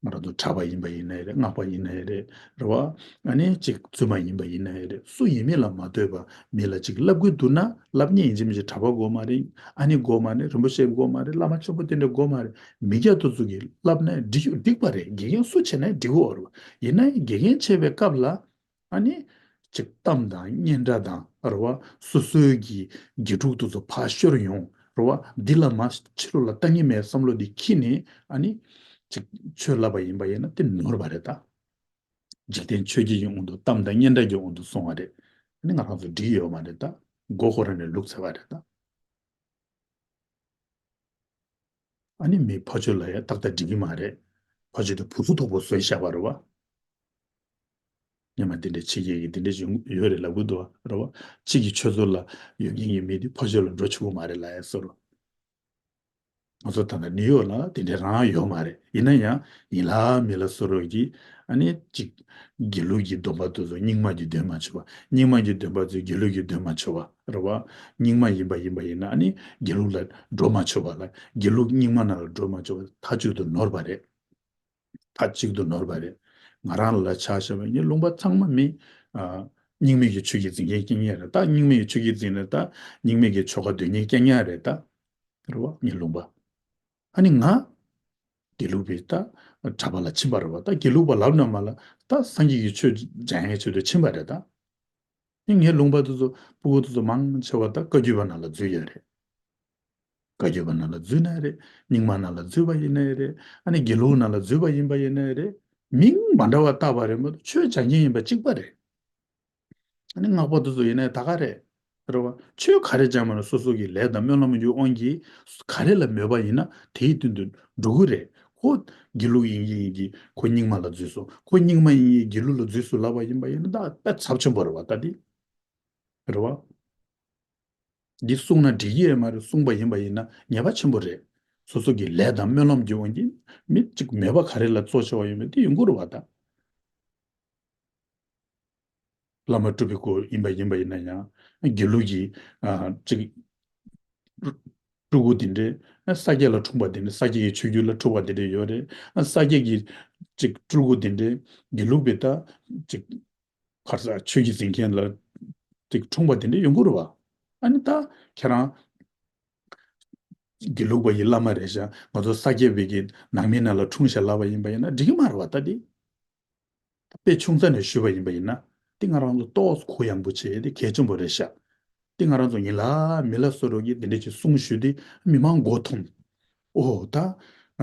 ང་རང་ཚོ་གྲྭ་པ་ཡིན་པ་ཡིན་ནའི་རེད། སྔགས་པ་ཡིན་ནའི་རེད། རེད་བ། ཨ་ནི་གཅིག་བཙུན་མ་ཡིན་པ་ཡིན་ནའི་རེད། སུ་ཡིན་མིན་ལ་མ་ལྟོས་པ་མི་ལ་གཅིག་བསླབ་དགོས་འདུག་ན་བསླབ་མཁན་ཡིན་གཅིག་མིན་གཅིག་གྲྭ་པ་དགོས་མ་རེད། ཨ་ནི་དགོས་མ་རེད། རིན་པོ་ཆེ་དགོས་མ་རེད། བླ་མ་ཆེན་པོ་དེ་འདྲ་དགོས་མ་རེད། མི་སྐྱ་དེ་ཚོ་གིས་བསླབ་ན་འགྲིག་འགྲིག་པ་རེད། དགེ་རྒན་སུ་བྱས་ན་འགྲིག་གི་ཡོད་རེད་བ། ཡིན་ན་ཡང་དགེ་རྒན་བྱེད་པའི་སྐབས་ལ་ཨ་ནི་ཅིག་གཏམ་དང་སྙན་སྒྲ་དང་རེད་བ། སོ་སོའི་གི་དགེ་ཕྲུག་དེ་ཚོ་ཕར་ཤོར་ཡོང་རེད་བ། འདི་ལ་མ་ཕྱི་ལོགས་ལ་ལྟ་ཉན་མེད་བསམ་བློ་འདི་འཁྱེར་ནས་ཨ་ནི་ཅིག་ཆོས་བསླབ་པ་ཡིན་པ་ཡིན་ན་དེ་ནོར་བ་རེད་ད། འཇིག་རྟེན་ཆོས་བརྒྱད་ཀྱི་དབང་དུ་གཏམ་དང་སྙན་སྒྲ་གྱི་དབང་དུ་སོང་བ་རེད། ཨ་ནི་ང་རང་ཚོ་འགྲིག་ཡོད་མ་རེད་ད། མགོ་ཁོ་རང་ནས་ལུག་འཚོལ་བ་རེད་ད། ཨ་ནི་མི་ཕ་ཆོས་ལ་ཡང་ཏག་ཏག་འགྲིག་གི་མ་རེད། ཕ་ཆོས་དེ་བུ་ཚོ་དོག་པོ་བཟོས་བཞག་པ་རེད་བ། སྔོན་མ་དེ་འདྲའི་ཕྱི་རྒྱལ་གྱི་དེ་འདྲའི་ཡོང་ཡོད་རེད་ལབ་གི་འདུག་བ་རེད་བ། ཕྱི་གི་ཆོས་ཚོགས་ལ་ཡོད་མཁན་གྱི་མི་དེ་ཕ་ཆོས་ལ་འགྲོ་ཆོག་གི་མ་རེད་ལབ་ཡ་བཟོ་འདྲ། ང་ཚོ་ད་ལྟ་ནིའུ་ཡོག་ལ་དེ་འདྲ་རང་ཡོད་མ་རེད། ཡིན་ན་ཡང་ཡིན་ལ་མིན་ལ་བཟོ་འདྲ་གི་ཨ་ནི་གཅིག་དགེ་ལུགས་ཀྱི་སྡོམ་པ་དེ་ཚོ་རྙིང་མ་གིས་འདོན་མ་ཆོག་པ། རྙིང་མ་གིས་འདོན་པ་ཚོས་དགེ་ལུགས་ཀྱིས་འདོན་མ་ཆོག་པ་རེད་བ། རྙིང་མ་ཡིན་པ་ཡིན་པ་ཡིན་ན་ཨ་ནི་དགེ་ལུགས་ལ་འགྲོ་མ་ཆོག་པ་ལ། དགེ་ལུགས་རྙིང་མ་ནང་ལ་འགྲོ་མ་ཆོག་པ་མཐའ་གཅིག་ཏུ་ནོར་བ་རེད། མཐའ་གཅིག་ཏུ་ནོར་བ་རེད། ང་རང་ལ་ཆ་བཞག་པ་ཡིན་ན་ལུང་པ་ཚང་མ་མི་ཨ་རྙིང་མའི་གི་ཆོས་ཀྱི་འཛིན་མཁན་རྐྱང་རྐྱང་རེད། ད་རྙིང་མའི་གི་ཆོས་ཀྱི་འཛིན་ནས་ད་རྙིང་མའི་གི་ཆོ་ག་འདོན་མཁན་རྐྱང་རྐྱང་རེད་ད། རེད་བ། ངའི་ལུང་པ། ཨ་ནི་ང་དགེ་ལུགས་པའི་ད་གྲྭ་པ་ལ་ཕྱིན་པ་རེད་བ། ད་དགེ་ལུགས་པ་ལབ་ན་མ་ལ་ད་སངས་རྒྱས་ཀྱི་ཆོས་སྦྱང་ཡའི་ཆེད་དུ་ཕྱིན་པ་རེད་ད། ངའི་ལུང་པ་དེ་ཚོ་སྤུ་གུ་དེ་ཚོ་མང་ཆེ་བ་ད་བཀའ་བརྒྱུད་པ་ནང་ལ་འཛུལ་ཡོད་རེད། བཀའ་བརྒྱུད་པ་ནང་ལ་འཛུལ་ན་རེད། རྙིང་མ་ནང་ལ་འཛུལ་བ་ཡིན་ནའི་རེད། ཨ་ནི་དགེ་ལུགས་ནང་ལ་འཛུལ་བ་ཡིན་པ་ཡིན་ནའི་རེད། མིང་མ་འདྲ་བ་བཏགས་པ་རེད་མ་གཏོགས་ཆོས་སྦྱང་མཁན་ཡིན་པ་གཅིག་པ་རེད། ཨ་ནི་སྔགས་པ་དེ་ཚོ་ཡིན་ནའི་ད་ག་རེད། རེད་བ། ཆོས་ག་རེ་སྦྱངས་པ་ན་སོ་སོ་གི་ལས་དང་སྨོན་ལམ་གྱི་དབང་གིས་ག་རེ་ལ་མོས་པ་ཡིན་ན་དེའི་སྟེང་དུ་འགྲོ་གི་རེད། ཁོ་དགེ་ལུགས་ཡིན་གྱི་ཡིན་གྱི་ཁོ་རྙིང་མ་ལ་འཛུལ་སོང་། ཁོ་རྙིང་མ་ཡིན་གྱི་དགེ་ལུགས་ལ་འཛུལ་སོང་ལབ་པ་ཡིན་པ་ཡིན་ན་ད་དཔེ་ཚབས་ཆེན་པོ་རེད་བ་ད་འདི། རེད་བ། འདི་གསུངས་ན་འགྲིག་གི་ཡོད་མ་རེད། གསུངས་པ་ཡིན་པ་ཡིན་ན་ཉེས་པ་ཆེན་པོ་རེད། སོ་སོ་གི་ལས་དང་སྨོན་ལམ་གྱི་དབང་གིས་མི་གཅིག་མོས་པ་ག་རེ་ལ་གཙོ་ཆེ་བ་ཡོད་མེད་དེ་ཡོང་གི་རེད་བ་ད། བླ་མ་སྤྲུལ་པའི་སྐུ་ཡིན་པ་ཡིན་པ་ཡིན་ན་ཡང་དགེ་ལུགས་ཀྱི་ཨ་གཅིག་སྤྲུལ་སྐུ་དེ་འདྲའི་ས་སྐྱ་ལ་འཁྲུངས་པ་དེ་འདྲའི་ས་སྐྱ་ཀྱི་ཆོས་བརྒྱུད་ལ་འཁྲུངས་པ་དེ་འདྲའི་ཡོད་རེད། ས་སྐྱ་གི་གཅིག་སྤྲུལ་སྐུ་དེ་འདྲའི་དགེ་ལུགས་པའི་ད་གཅིག་གར་ས་ཆོས་ཀྱི་འཛིན་མཁན་ལ་གཅིག་འཁྲུངས་པ་དེ་འདྲའི་ཡོང་གི་རེད་བ། ཨ་ནི་ད་ཁྱེད་རང་དགེ་ལུགས་པ་ཡི་བླ་མ་རེད་ཤག་ང་ཚོ་ས་སྐྱ་པའི་གི་ནང་མི་ནང་ལ་འཁྲུངས་ཤག་ལབ་པ་ཡིན་པ་ཡིན་ན་འགྲིག་གི་མ་རེད་བ་ད་འདི། དཔེ་ཆུང་ཙག་ནས་ཞུས་པ་ཡིན་པ་ཡིན་ན། འདི་ང་རང་ཚོ་ཏོག་ཙམ་གུ་ཡངས་པོ་བྱས་ཏེ་གལ་ཆེན་པོ་རེད་ཤག་འདི་ང་རང་ཚོ་ཡིན་ལ་མིན་ལ་བཟོ་འདྲ་གི་འདི་འདྲ་ཅིག་གསུང་ཞུས་ཏེ་མི་མང་མགོ་འཐོམས། ཨོ་ད།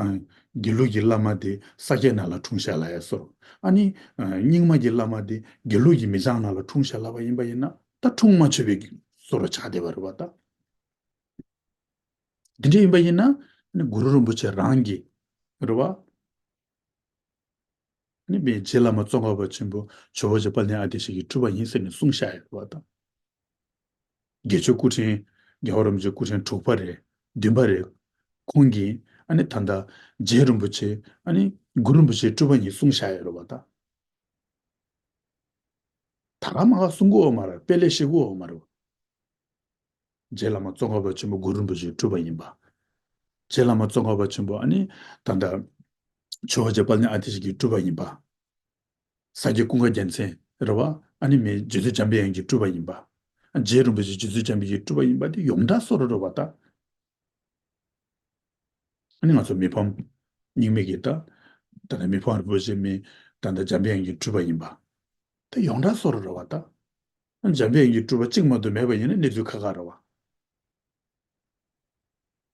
ཨ། དགེ་ལུགས་ཀྱི་བླ་མ་དེ་ས་སྐྱའི་ནང་ལ་འཁྲུངས་ཤག་ལབ་ཡ་བཟོ་འདྲ། ཨ་ནི། ཨ། རྙིང་མ་གི་བླ་མ་དེ་དགེ་ལུགས་ཀྱི་མི་ཚང་ནང་ལ་འཁྲུངས་ཤག་ལབ་པ་ཡིན་པ་ཡིན་ན་ད་འཁྲུངས་མ་ཆོག་པའི་བཟོ་འདྲ་ཆགས་བསྡད་པ་རེད་བ་ད། འདི་འདྲ་ཡིན་པ་ཡིན་ན་ཨ་ནི་གུ་རུ་རིན་པོ་ཆེ་རང་གིས་རེད་བ། ནི་མི་རྗེ་བླ་མ་ཙོང་ཁ་པ་ཆེན་པོ་ཇོ་བོ་རྗེ་དཔལ་ལྡན་ཨ་ཏི་ཤ་གི་སྤྲུལ་པ་ཡིན་ཟེར་ནས་གསུངས་བཞག་ཡོད་པ་དང་། དགེ་ཆོས་སྐུ་ཕྲེང་རྒྱལ་བ་རིན་པོ་ཆེ་སྐུ་ཕྲེང་དྲུག་པ་རེད། བདུན་པ་རེད། ཁོང་གིས་ཨ་ནི་ད་ལྟ་རྗེ་རིན་པོ་ཆེ་ཨ་ནི་གུ་རུ་རིན་པོ་ཆེའི་སྤྲུལ་པ་ཡིན་གསུངས་བཞག་ཡོད་རེད་པ་དང་། ད་ག་མ་ག་གསུང་གི་ཡོད་མ་རེད། དཔེ་ལས་ཤེས་ཀྱི་ཡོད་མ་རེད། རྗེ་བླ་མ་ཙོང་ཁ་པ་ཆེན་པོ་གུ་རུ་རིན་པོ་ཆེའི་སྤྲུལ་པ་ཡིན་པ། རྗེ་བླ་མ་ཙོང་ཁ་པ་ཆེན་པོ་ཨ་ནི་ད་ལྟ་ཇོ་བོ་རྗེ་དཔལ་ལྡན་ཨ་ཏི་ཤ་གི་སྤྲུལ་པ་ཡིན་པ། ས་སྐྱ་ཀུན་དགའ་རྒྱལ་མཚན་རེད་བ། ཨ་ནི་མི་རྗེ་བཙུན་འཇམ་པའི་དབྱངས་ཀྱི་སྤྲུལ་པ་ཡིན་པ། རྗེ་རིན་པོ་ཆེ་རྗེ་བཙུན་འཇམ་པའི་དབྱངས་ཀྱི་སྤྲུལ་པ་ཡིན་པ་དེ་ཡོངས་གྲགས་བཟོ་འདྲ་རེད་བ་ད། ཨ་ནི་ང་ཚོ་མི་ཕམ་རྙིང་མའི་གི་ད། ད་ལྟ་མི་ཕམ་རིན་པོ་ཆེ་མི་ད་ལྟ་འཇམ་པའི་དབྱངས་ཀྱི་སྤྲུལ་པ་ཡིན་པ། དེ་ཡོངས་གྲགས་བཟོ་འདྲ་རེད་བ་ད། འཇམ་པའི་དབྱངས་ཀྱི་སྤྲུལ་པ་གཅིག་མ་གཏོགས་མེད་པ་ཡིན་ན་གནས་ཚུལ་ཁག་ཁག་རེད་བ།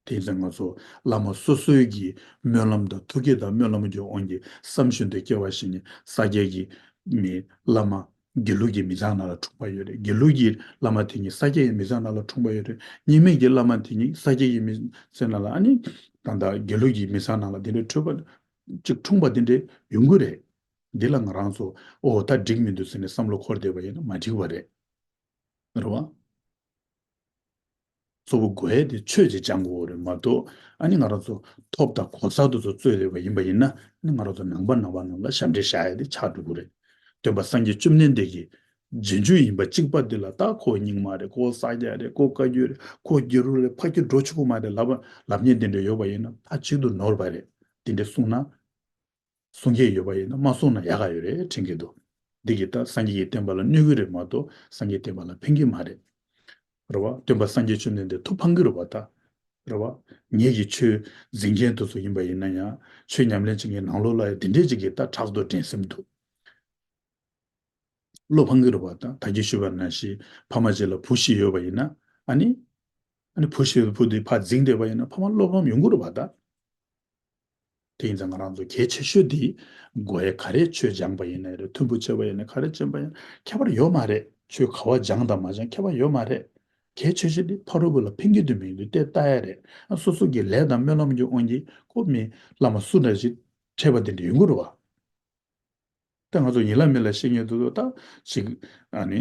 དེ་ཡིན་ཙང་ང་ཚོ་བླ་མ་སོ་སོའི་གི་སྨོན་ལམ་དང་ཐུགས་བསྐྱེད་དང་སྨོན་ལམ་གྱི་དབང་གིས་བསམ་བཞིན་དུ་སྐྱེ་བ་བཞེས་ནས་ས་སྐྱའི་གི་མི་བླ་མ་ དགེ་ལུགས་ཀྱི་མི་ཚང་ནང་ལ་འཁྲུངས་པ་ཡོད་རེད། དགེ་ལུགས་ཀྱི་བླ་མ་དེ་ཉིད་ས་སྐྱ་ཡི་མི་ཚང་ནང་ལ་འཁྲུངས་པ་ཡོད་རེད། རྙིང་མའི་གི་བླ་མ་དེ་ཉིད་ས་སྐྱ་ཡི་མི་ཚང་ནང་ལ། ཨ་ནི་ད་ལྟ་དགེ་ལུགས་ཀྱི་མི་ཚང་ནང་ལ་དེ་འདྲའི་འཁྲུངས་པ་ཅིག་འཁྲུངས་པ་དེ་འདྲའི་ཡོང་གི་རེད། འདི་ལ་ང་རང་ཚོ་ཨོ་ད་འགྲིག་མི་འདུག་ཟེར་ནས་བསམ་བློ་འཁོར་བསྡད་པ་ཡིན་ན་མ་འགྲིག་པ་རེད། རེད་བ། གཙོ་བོ་དགོས་ཡས་དེ་ཆོས་ཅིག་སྦྱང་དགོས་རེད་མ་གཏོགས། ཨ་ནི་ང་རང་ཚོ་ཐོབ་དང་གོ་ས་དེ་ཚོ་རྩོད་བསྡད་པ་ཡིན་པ་ཡིན་ན། ཨ་ནི་ང་རང་ཚོ་ནང་པ་ནང་པ་ནང་ལ་ཞབས་འདྲེན་བཞག་ཡས་དེ་ཆགས་འགྲོ་གི་རེད། སྟོན་པ་སངས་རྒྱས་བཅོམ་ལྡན་འདས་ཀྱི་རྗེས་འཇུག་ཡིན་པ་གཅིག་པ་འདི་ལ། ད་ཁོ་རྙིང་མ་རེད། ཁོ་ས་སྐྱ་རེད། ཁོ་བཀའ་བརྒྱུད་རེད། ཁོ་སྒྱུ་རུ་རེད། ཕ་གི་འགྲོ་ཆོག་གི་མ་རེད་ལབ་ལབ་མཁན་དེ་འདྲ་ཡོད་པ་ཡིན་ན་མཐའ་གཅིག་ཏུ་ནོར་བ་རེད། དེ་འདྲ་གསུངས་ན། གསུང་མཁན་ཡོད་པ་ཡིན་ན་མ་གསུང་ན་ཡག་ག་ཡོད་རེད་དྲན་གྱི་འདུག་འདི་གིས་ད་སངས་རྒྱས་ཀྱི་བསྟན་པ་ལ་གནོད་ཀྱི་རེད་མ་གཏོགས་སངས་རྒྱས་བསྟན་པ་ལ་ཕན་གྱི་མ་རེད། རེད་བ། སྟོན་པ་སངས་རྒྱས་བཅོམ་ལྡན་འདས་ཐུགས་ཕངས་ཀྱི་རེད་བ་ད། རེད་བ། ངེད་ཀྱི་ཆོས་འཛིན་མཁན་དེ་ཚོ་ཡིན་པ་ཡིན་ན་ཡང་། ཆོས་ཉམས་ལེན་བྱེད་མཁན་ནང་ལོགས་ལ་ཡང་དེ་འདྲས་ཅིག་གིས་ད་ཕྲག་དོག་འགྲན་སེམས་འདུག་བློ་ཕངས་ཀྱི་རེད་བ་ད། ད་གིན་ཞུས་པ་ནང་བཞིན་ཕ་མ་གཅིག་ལ་བུ་བཞི་ཡོད་པ་ཡིན་ན། ཨ་ནི། ཨ་ནི་བུ་བཞི་བུ་དེ་ཕར་འཛིང་བསྡད་པ་ཡིན་ན་ཕ་མ་བློ་ཕམ་ཡོང་གི་རེད་བ་ད། དེ་ཡིན་ཙང་ང་རང་ཚོ་གལ་ཆེ་ཤོས་དེ། དགོས་ཡས་ག་རེ་ཆོས་སྦྱངས་པ་ཡིན་ནའི་རེད། མཐུན་པོ་བྱས་པ་ཡིན་ནའི་ག་རེ་སྦྱངས་པ་ཡིན་ཁྱད་པར་ཡོད་མ་རེད། ཆོས་ག་བ་སྦྱངས་དང་མ་སྦྱངས་ཁྱད་པར་ཡོད་མ་རེད། གལ་ཆེ་ཤོས་དེ་ཕ་རོལ་པོ་ལ་ཕན་གྱི་འདུག་མི་འདུག་དེ་ལྟ་ཡས་རེད། ཨ་སོ་སོ་གི་ལས་དང་སྨོན་ལམ་གྱི་དབང་གིས་ཁོ་མི་བླ་མ་སུ་འདྲ་ཞིག་འཕྲད་པ་དེ་འདྲ་ཡོང་གི་རེད་བ། ད་ང་ཚོ་ཡིན་ལ་མིན་ལ་ཤེས་མཁན་དེ་ཚོ་ད་ཅིག་ཨ་ནི་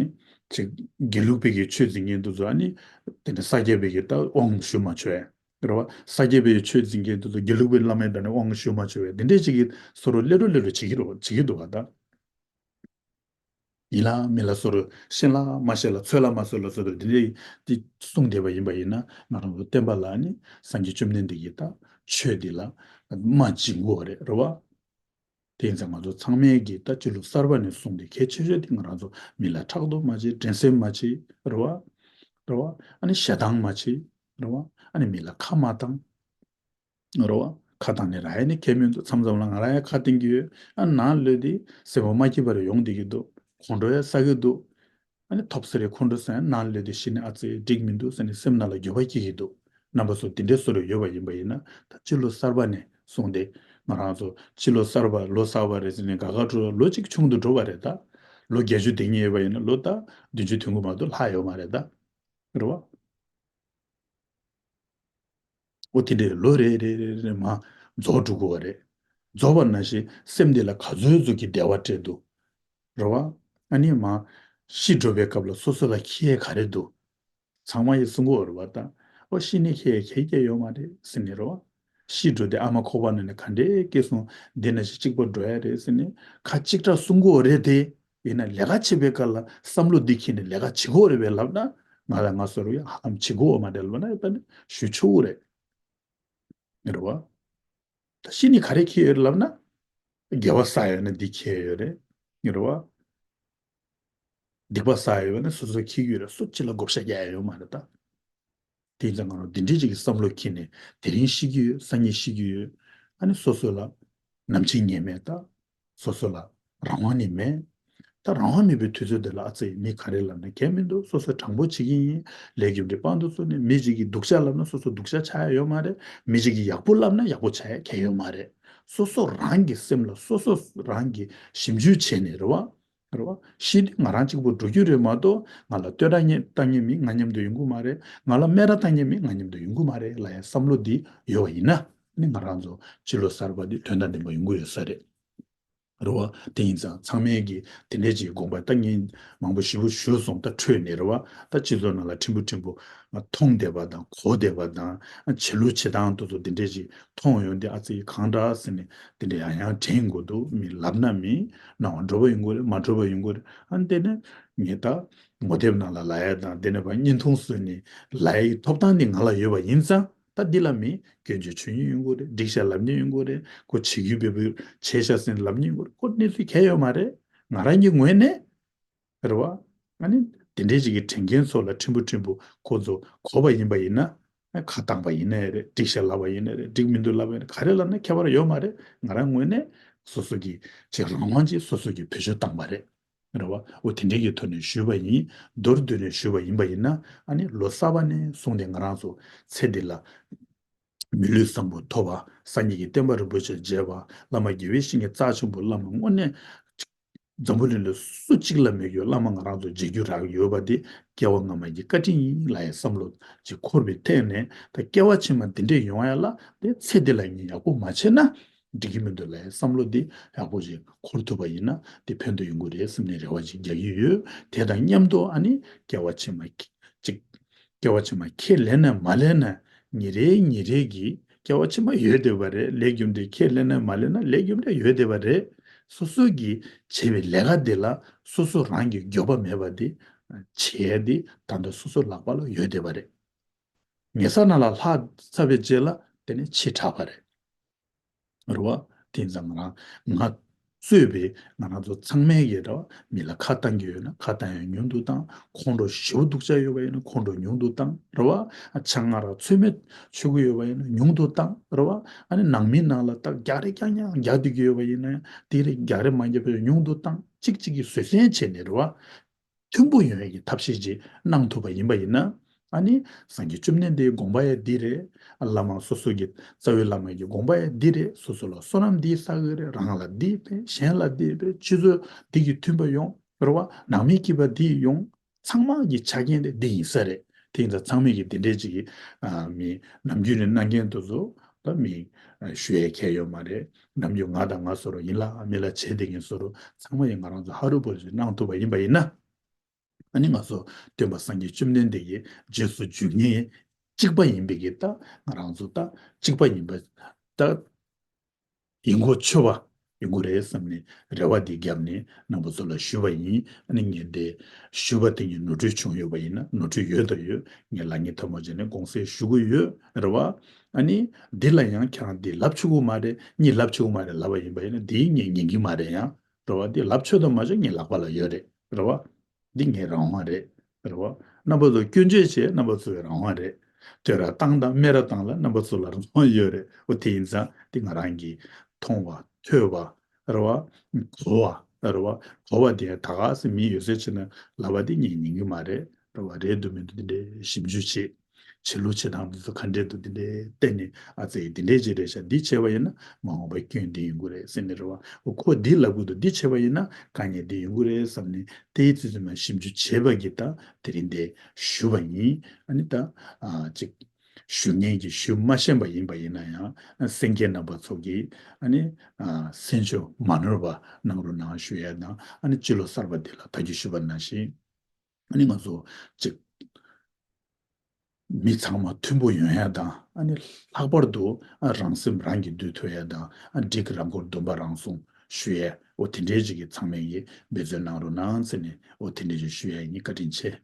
ཅིག་དགེ་ལུགས་པའི་གི་ཆོས་འཛིན་མཁན་དེ་ཚོ་ཨ་ནི་དེ་འདྲ་ས་སྐྱ་པའི་གི་ད་དབང་ཞུ་མ་ཆོག་ཡ། རེད་བ། ས་སྐྱ་པའི་ཆོས་འཛིན་མཁན་དེ་ཚོ་དགེ་ལུགས་པའི་བླ་མའི་འདྲ་ནས་དབང་ཞུ་མ་ཆོག་ཡ། དེ་འདྲས་ཅིག་གི་སོ་རུ་ལེ་རུ་ལེ་རུ་བྱེད་ཀྱི་རེད་བ། བྱེད་ཀྱི་འདུག་བ་ད། ཡིན་ལ་མིན་ལ་སོ་རུ་ཤེས་ལ་མ་ཤེས་ལ་ཚོད་ལ་མ་ཚོད་ལ་སོ་རུ་དེ་འདྲས་དེ་གསུངས་བསྡད་པ་ཡིན་པ་ཡིན་ན་ང་རང་ཚོ་བསྟན་པ་ལ་ནི་སངས་རྒྱས་བཅོམ་ལྡན་འདས་ཀྱིས་ད་ཆོས་འདི་ལ་རྨ་བྱིན་དགོས་པ་རེད། རེད་བ། དེ་ཡིན་ཙང་ང་ཚོ་ཚང་མས་ཀྱིས་ད་སྤྱི་ལོ་གསར་པ་ནས་བཟུང་སྟེ་གལ་ཆེ་ཤོས་དེ་ང་རང་ཚོ་མི་ལ་ཕྲག་དོག་མ་བྱེད། འགྲན་སེམས་མ་བྱེད། རེད་བ། རེད་བ། ཨ་ནི་ཞེ་སྡང་མ་བྱེད། རེད་བ། ཨ་ནི་མི་ལ་ཁ་མ་བཏང་། རེད་བ། ཁ་བཏང་ནས་རག་ཡས་ནི་གལ་མི་འདུག་མཚམས་མཚམས་ལ་ང་རང་ཡང་ཁ་གཏིང་གི་ཡོད། ཨ་ནང་ལོས་དེ་སེམས་པ་མ་སྐྱིད་པ་རེ་ཡོང་བསྡད་ཀྱི་འདུག་ཁོང་ཁྲོ་ཡང་ཟ་གི་འདུག་ཨ་ནི་ཐོབ་ས་རེ་ཁོང་ཁྲོ་ཟ་ཡང་ནང་ལོས་དེ་གཞི་ནས་ཨ་ཙི་འགྲིག་མི་འདུག་ཟེར་ནས་སེམས་ནང་ལ་འགྱོད་པ་སྐྱེ་གི་འདུག་རྣམ་པ་ཚོ་དེ་འདྲའི་བཟོ་འདྲ་ཡོད་པ་ཡིན་པ་ཡིན་ན་ད་སྤྱི་ལོ་གསར་པ་ནས་བཟུང་སྟེ་ང་རང་ཚོ་སྤྱི་ལོ་གསར་པ་ལོ་གསར་པ་རེད་ཟེར་ནས་དགའ་དགའ་སྤྲོ་སྤྲོ་ལོ་གཅིག་ཆུང་དུ་འགྲོ་བ་རེད་ད། ལོ་བརྒྱད་ཅུ་དེ་ཉིད་ཡོད་པ་ཡིན་ན་ལོ་ད་བདུན་ཅུ་དོན་དགུ་མ་གཏོགས་ལྷག་ཡོད་མ་རེད་ད། རེད་བ། འོ་དེ་འདྲའི་ལོ་རེ་རེ་རེ་རེ་མར་རྫོགས་འགྲོ་གི་ཡོད་རེད། རྫོགས་པ་ནང་བཞིན་སེམས་འདི་ལ་ག་ཚོད་ཚོད་ཀྱི་བདེ་བ་སྤྲད་འདུག་རེད་བ། ཨ་ནི་མར་ཤི་འགྲོ་བའི་སྐབས་ལ་སོ་སོ་ལ་འཁྱེར་ཡས་ག་རེ་འདུག་ཚང་མ་ཡིས་གསུང་གི་ཡོད་རེད་བ་ད། འོ་ཤི་ནས་འཁྱེར་ཡས་ག་གེ་ཡོད་མ་རེད་ཟེར་ནས་རེད་བ། ཤི་འགྲོ་དེ་ཨ་མ་ཁོག་པ་ནང་ནས་ག་འདྲས་སྐྱེས་སོང་། འདི་ནང་བཞིན་གཅིག་པ་འགྲོ་ཡ་རེད་ཟེར་ནས་ཁ་གཅིག་གྲགས་གསུང་གི་ཡོད་རེད་དེ། ཡིན་ན་ལས་ཀ་བྱེད་པའི་སྐབས་ལ་བསམ་བློ་འདི་འཁྱེར་ནས་ལས་ཀ་བྱེད་དགོས་རེད་པས་ལབ་ན། ང་ལ་ང་སོ་རུ་ཡང་ཧ་ལམ་བྱེད་དགོས་མ་རེད་ལབ་ན་ཡང་ད་ནི་ཞུ་ཆོག་གི་རེད། རེད་བ། ད་ཤི་ནས་ག་རེ་འཁྱེར་ཡོད་རེད་ལབ་ན། དགེ་བ་བསགས་ཡོད་ན་འདི་འཁྱེར་ཡོད་རེད། རེད་བ། སྡིག་པ་བསགས་ཡོད་ན་སོ་སོ་འཁྱེར་གྱི་ཡོད་རེད། སུ་གཅིག་ལ་བགོ་བཤའ་རྒྱག་ཡ་ཡོད་མ་རེད་ད། དེ་ཡིན་ཙང་ང་རང་འདི་འདྲའི་ཅིག་གི་བསམ་བློ་འཁྱེར་ནས་དེ་རིང་ཤི་གི་ཡོད། སང་ཉིན་ཤི་གི་ཡོད། ཨ་ནི་སོ་སོ་ལ་ནམ་འཆི་ངེས་མེད་ད། སོ་སོ་ལ་རང་དབང་ནི་མེད། ད་རང་དབང་མེད་པའི་དུས་ཚོད་འདི་ལ་ཨ་ཙི་མི་ག་རེ་ལབ་ན་གལ་མི་འདུག་སོ་སོ་དྲང་པོ་བྱེད་ཀྱི་ཡིན། ལས་རྒྱུ་འབྲས་དཔང་དུ་བཙུགས་ནས་མི་གཅིག་གིས་སྡུག་ཅག་ལབ་ན་སོ་སོ་སྡུག་ཅག་ཆགས་ཡ་ཡོད་མ་རེད། མི་གཅིག་གིས་ཡག་པོ་ལབ་ན་ཡག་པོ་ཆགས་ཡ་གལ་ཡོད་མ་རེད། སོ་སོ་རང་གི་སེམས་ལ་སོ་སོ་རང་གིས་ཞིབ་འཇུག་བྱས་ནས་རེད་བ། རེད་བ། ཤི་དུས་ང་རང་གཅིག་པུ་འགྲོ་རྒྱུ་རེད་མ་གཏོགས་ང་ལ་བསྟོད་ར་བཏང་མཁན་མི་ང་མཉམ་དུ་ཡོང་གི་མ་རེད། ང་ལ་སྨད་ར་བཏང་མཁན་མི་ང་མཉམ་དུ་ཡོང་གི་མ་རེད་ལབ་ཡ་བསམ་བློ་འདི་ཡོད་པ་ཡིན་ན་ནི་ང་རང་ཚོ་སྤྱི་ལོ་གསར་པ་འདི་དོན་དང་ལྡན་པ་ཡོང་གི་ཡོད་ས་རེད། རེད་བ། དེ་ཡིན་ཙང་ཚང་མས་ཀྱིས་དེ་འདྲས་ཀྱི་དགོངས་པ་ད་ངས་མང་པོ་ཞེ་པོ་ཞུས་སོང་། ད་འཕྲོས་ནས་རེད་བ། ད་སྤྱི་ཚོགས་ནང་ལ་ཕྲན་བུ་ཕྲན་བུ་མཐོང་བསྡད་པ་དང་གོ་བསྡད་པ་དང་བྱེད་ལུགས་བྱེད་སྟངས་དེ་ཚོ་དེ་འདྲས་ཀྱི་མཐོང་ཡོང་དུས་ཨ་ཙི་གང་འདྲ་ཟེར་ནས་དེ་འདྲས་ཡང་ཡང་དྲན་དགོས་འདུག་མི་ལབ་ན་མི་སྣང་བ་འགྲོ་བ་ཡོང་གི་རེད། མ་འགྲོ་བ་ཡོང་གི་རེད། ཨ་ནི་དེ་ནས་ངས་ད་ངོ་དེབ་ནང་ལ་ལབ་ཡ་དང་དེ་ནས་ཕར་བརྙན་ཐུང་བཟོས་ནས་ལབ་ཡའི་ཐོབ་ཐང་དེ་ང་ལ་ཡོད་པ་ཡིན་ཙང་། ད་འདི་ལ་མི་སྐྱོན་བརྗོད་བྱེད་མཁན་ཡོང་གི་རེད། འགྲིག་ཤག་ལབ་མཁན་ཡོང་གི་རེད། ཁོ་བྱེད་རྒྱུ་བེ་བེ་བྱས་ཤག་ཟེར་ནས་ལབ་མཁན་ཡོང་གི་རེད། ཁོ་གནས་ཚུལ་གང་ཡང་ཡོད་མ་རེད། ང་རང་གི་ངོས་ནས་རེད་བ། ཨ་ནི་དེ་འདྲའི་ཅིག་གི་དྲན་མཁན་ཚོ་ལ་ཕྲན་བུ་ཕྲན་བུ་ཁོ་ཚོ་གོ་བ་ཡིན་པ་ཡིན་ན། ཁ་བཏང་པ་ཡིན་ནའི་རེད། འགྲིག་ཤག་ལབ་པ་ཡིན་ནའི་རེད། འགྲིག་མི་འདུག་ལབ་པ་ཡིན་ན་ག་རེ་ལབ་ན་ཁྱད་པར་ཡོད་མ་རེད། ང་རང་ངོས་ནས་སོ་སོ་གི་ཅིག་རང་དབང་ཅིག་སོ་སོ་གི་བེད་སྤྱོད་བཏང་པ་རེད། རེད་བ། འོ་དེ་འདྲའི་གི་ཐོག་ནས་ཞུས་པ་ཡིན། མདོར་བསྡུས་ནས་ཞུས་པ་ཡིན་པ་ཡིན་ན། ཨ་ནི་ལོ་གསར་པ་ནས་བཟུང་སྟེ་ང་རང་ཚོ་ཚེ་འདི་ལ་མི་ལུས་བཟང་པོ་ཐོབ་པ། སངས་རྒྱས་ཀྱི་བསྟན་པ་རིན་པོ་ཆེ་མཇལ་བ། བླ་མ་དགེ་བའི་བཤེས་གཉེན་རྩ་ཆེན་པོ་བླ་མ་དངོས་གནས་ འཛམ་བུ་གླིང་ལ་སུ་གཅིག་ལ་མེད་རྒྱུ་བླ་མ་ང་རང་ཚོ་མཇལ་རྒྱུ་རག་ཡོད་པ་དེ་སྐྱེ་བ་སྔ་མ་གི་བཀའ་དྲིན་ཡིན་ལབ་ཡའི་བསམ་བློ་ཅིག་འཁོར་བའི་ཐད་ནས། ད་སྐྱེ་བ་ཕྱི་མ་འདི་འདྲས་ཡོང་ཡ་ལ་དེ་ཚེ་འདི་ལ་ངས་ཡག་པོ་མ་བྱས་ན་འགྲིག་གི་མི་འདུག་ལབ་ཡའི་བསམ་བློ་འདི་ཡག་པོ་ཞིག་འཁོར་ཐུབ་པ་ཡིན་ན་དེ་ཕན་ཐོགས་ཡོང་གི་རེད་བསམ་ནས་རེ་བ་ཅིག་རྒྱག་གི་ཡོད། དེ་དང་མཉམ་དུ་ཨ་ནི་སྐྱེ་བ་ཕྱི་མ་ཅིག་སྐྱེ་བ་ཕྱི་མ་ཁས་ལེན་ན་མ་ལེན་ན་ཉིན་རེ་ཉིན་རེ་གི་སྐྱེ་བ་ཕྱི་མ་ཡོད་བསྡད་པ་རེད། ལས་རྒྱུ་འབྲས་ཁས་ལེན་ན་མ་ལེན་ན་ལས་རྒྱུ་འབྲས་ཡོད་བསྡད་པ་རེད། སོ་སོ་གིས་བྱས་པའི་ལས་ཀ་འདི་ལ་སོ་སོ་རང་གིས་འགྱོད་པ་མེད་པ་འདི་བྱེད་ཡ་འདི་ད་ལྟ་སོ་སོ་ལག་པ་ལ་ཡོད་བསྡད་པ་རེད། ཉེ་ས་ན་ལ་ལྷག་ཚར་བའི་རྗེས་ལ་དེ་ནས་ཕྱི་དྲགས་པ་རེད། རེད་བ། དེ་ཙང་ང་རང་ང་གཙོས་པའི་ང་རང་ཚོ་ཚང་མས་ཀྱི་རེད་བ། མི་ལ་ཁ་བཏང་གི་ཡོད་ན་ཁ་བཏང་ཡ་ཉུང་དུ་བཏང་། ཁོང་ཁྲོ་ཞེ་པོ་སྡུག་ཅག་ཡོད་པ་ཡིན་ན་ཁོང་ཁྲོ་ཉུང་དུ་བཏང་། རེད་བ། ཆང་ང་ར་ཚོད་མེད་མཆོད་ཀྱི་ཡོད་པ་ཡིན་ན་ཉུང་དུ་བཏང་། རེད་བ། ཨ་ནི་ནང་མི་ནང་ལ་ད་རྒྱག་རེས་རྐྱང་རྐྱང་རྒྱག་སྡོད་ཀྱི་ཡོད་པ་ཡིན་ན་ཡང་དེ་རེས་རྒྱག་རེས་མ་རྒྱབ་པ་ཉུང་དུ་བཏང་། གཅིག་གཅིག་གིས་བཟོད་བསྲན་བྱས་ནས་རེད་བ། མཐུན་པོ་ཡོང་ཡས་ཀྱི་ཐབས་ཤེས་ཅིག་གནང་ཐུབ་པ་ཡིན་པ་ཡིན་ན། ཨ་ནི་སངས་རྒྱས་བཅོམ་ལྡན་འདས་ཀྱི་དགོངས་པ་ཡང་འདི་རེད། བླ་མ་སོ་སོ་གི་རྩ་བའི་བླ་མ་གི་དགོངས་པ་ཡང་འདི་རེད། སོ་སོ་ལ་བསོད་ནམས་འདི་བསགས་ཀྱི་རེད། རང་ལ་འདི་ཕན། གཞན་ལ་འདི་ཕན། སྤྱི་ཚོགས་འདི་གི་མཐུན་པ་ཡོང་། རེད་བ། ནང་མི་སྐྱིད་པ་འདི་ཡོང་། ཚང་མ་གི་ཆ་རྐྱེན་དེ་འདི་ཡིན་ས་རེད། དེ་ཡིན་ཙང་ཚང་མས་ཀྱི་འདི་འདྲས་ཅིག་གི་ཨ་མི་ནམ་རྒྱུན་ནས་གནང་མཁན་དེ་ཚོ་ད་མི་ཨ་ཞུ་ཡས་ཁྱད་ཡོད་མ་རེད། ནམ་རྒྱུན་ང་དང་ང་བཟོ་འདྲ་ཡིན་ལ་མི་ལ་བྱེད་བསྡད་མཁན་བཟོ་འདྲ་ཚང་མ་ཡིས་ང་རང་ཚོ་ཧ་རུ་བོ་རུ་ཞིག་གནང་ཐུབ་པ་ཡིན་པ་ཡིན་ན། ཨ་ནི་ང་ཚོ་སྟོན་པ་སངས་རྒྱས་བཅོམ་ལྡན་འདས་ཀྱི་རྗེས་སུ་འཇུག་མཁན་གཅིག་པ་ཡིན་པའི་གི་ད་ང་རང་ཚོ་ད་གཅིག་པ་ཡིན་པ་ད་ཡིན་གོ་ཆོད་པ་ཡོང་གི་རེད་བསམ་ནས་རེ་བ་འདི་བརྒྱབ་ནས་རྣམ་པ་ཚོ་ལ་ཞུས་པ་ཡིན། ཨ་ནི་ངས་འདི་ཞུས་པ་དེ་ངས་ནོར་འཁྲུལ་བྱུང་ཡོད་པ་ཡིན་ན་ནོར་འཁྲུལ་ཡོད་དང་ཡོད། ངས་ལག་གཉིས་ཐལ་མོ་སྦྱར་ནས་དགོངས་སེལ་ཞུ་གི་ཡོད་རེད་བ། ཨ་ནི་འདི་ལ་ཡང་ཁྱེད་རང་འདི་ལབ་ཆོག་གི་མ་རེད། གཉིས་ལབ་ཆོག་གི་མ་རེད་ལབ་པ་ཡིན་པ་ཡིན་ན་འདི་ངས་ཉན་གི་མ་རེད་ཡང་། རེད་བ། འདི་ལབ་ཆོག་དང་མ་ཆོག་ངའི་ལག་པ་ལ་ཡོད་རེད། རེད་བ། འདི་ངའི་རང་དབང་རེད། རེད་བ། རྣམ་པ་ཚོ་སྐྱོན་བརྗོད་བྱེད་རྣམ་པ་ཚོའི་རང་དབང་རེད། བསྟོད་ར་བཏང་དང་སྨད་ར་བཏང་ལ་རྣམ་པ་ཚོ་ལ་རང་དབང་ཡོད་རེད། འོ་དེ་ཡིན་ཙང་འདི་ང་རང་གིས་མཐོང་བ་ཐོས་པ་རེད་བ། གོ་བ་རེད་བ། གོ་བ་དེ་ད་ག་སེ་མི་ཡོད་ཚད་ཆེ་ན་ལབ་པ་འདི་ངས་ཉན་གི་མ་རེད། རེད་བ། རེད་འདུག་མི་འདུག་འདི་འདྲའི་ཞིབ་འཇུག་བྱེད། བྱེད་ལུགས་བྱེད་སྟངས་འདི་ཚོ་ག་འདྲས་འདུག་འདི་འདྲས་བལྟས་ནས་ཨ་ཙི་འདི་འདྲས་ཅིག་རེད་ཤག་འདི་བྱས་པ་ཡིན་ན་མ་འོངས་པ་སྐྱོན་འདི་ཡོང་གི་རེད་ཟེར་ནས་རེད་བ། འོ་ཁོ་འདི་ལབ་གི་འདུག་འདི་བྱས་པ་ཡིན་ན་དཀའ་ངལ་འདི་ཡོང་གི་རེད་བསམ་ནས་དེའི་ཚུལ་ཚུལ་མ་ཞིབ་འཇུག་བྱས་པ་གི་ད་དེ་རིང་འདི་ཞུ་བ་ཡིན། ཨ་ནི་ད་ཨ་ཅིག་ཞུ་མཁན་གྱི་ཞུ་མ་ཤེས་པ་ཡིན་པ་ཡིན་ན་ཡང་ཨ་གསན་མཁན་རྣམ་པ་ཚོ་གིས་ཨ་ནི་ཨ་སེམས་ཤུགས་མ་ནོར་བ་གནང་རོགས་གནང་ཞུ་ཡ་དང་ཨ་ནི་སྤྱི་ལོ་གསར་པ་འདི་ལ་ད་གིན་ཞུས་པ་ནང་བཞིན། ཨ་ནི་ང་ཚོ་ཅིག་མི་ཚང་མ་མཐུན་པོ་ཡོང་ཡ་དང་ཨ་ནི་ལྷག་པར་དུ་ཨ་རང་སེམས་རང་གིས་འདུལ་ཐུབ་ཡ་དང་ཨ་འགྲིག་རང་མགོར་འདོན་པ་རང་སྲུང་ཞུ་ཡ་འོ་དེ་འདྲའི་ཅིག་གི་ཚང་མས་ཀྱི་འབད་བརྩོན་གནང་རོགས་གནང་ཟེར་ནས་འོ་དེ་འདྲའི་ཅིག་ཞུ་ཡ་ཡིན། བཀའ་དྲིན་ཆེ།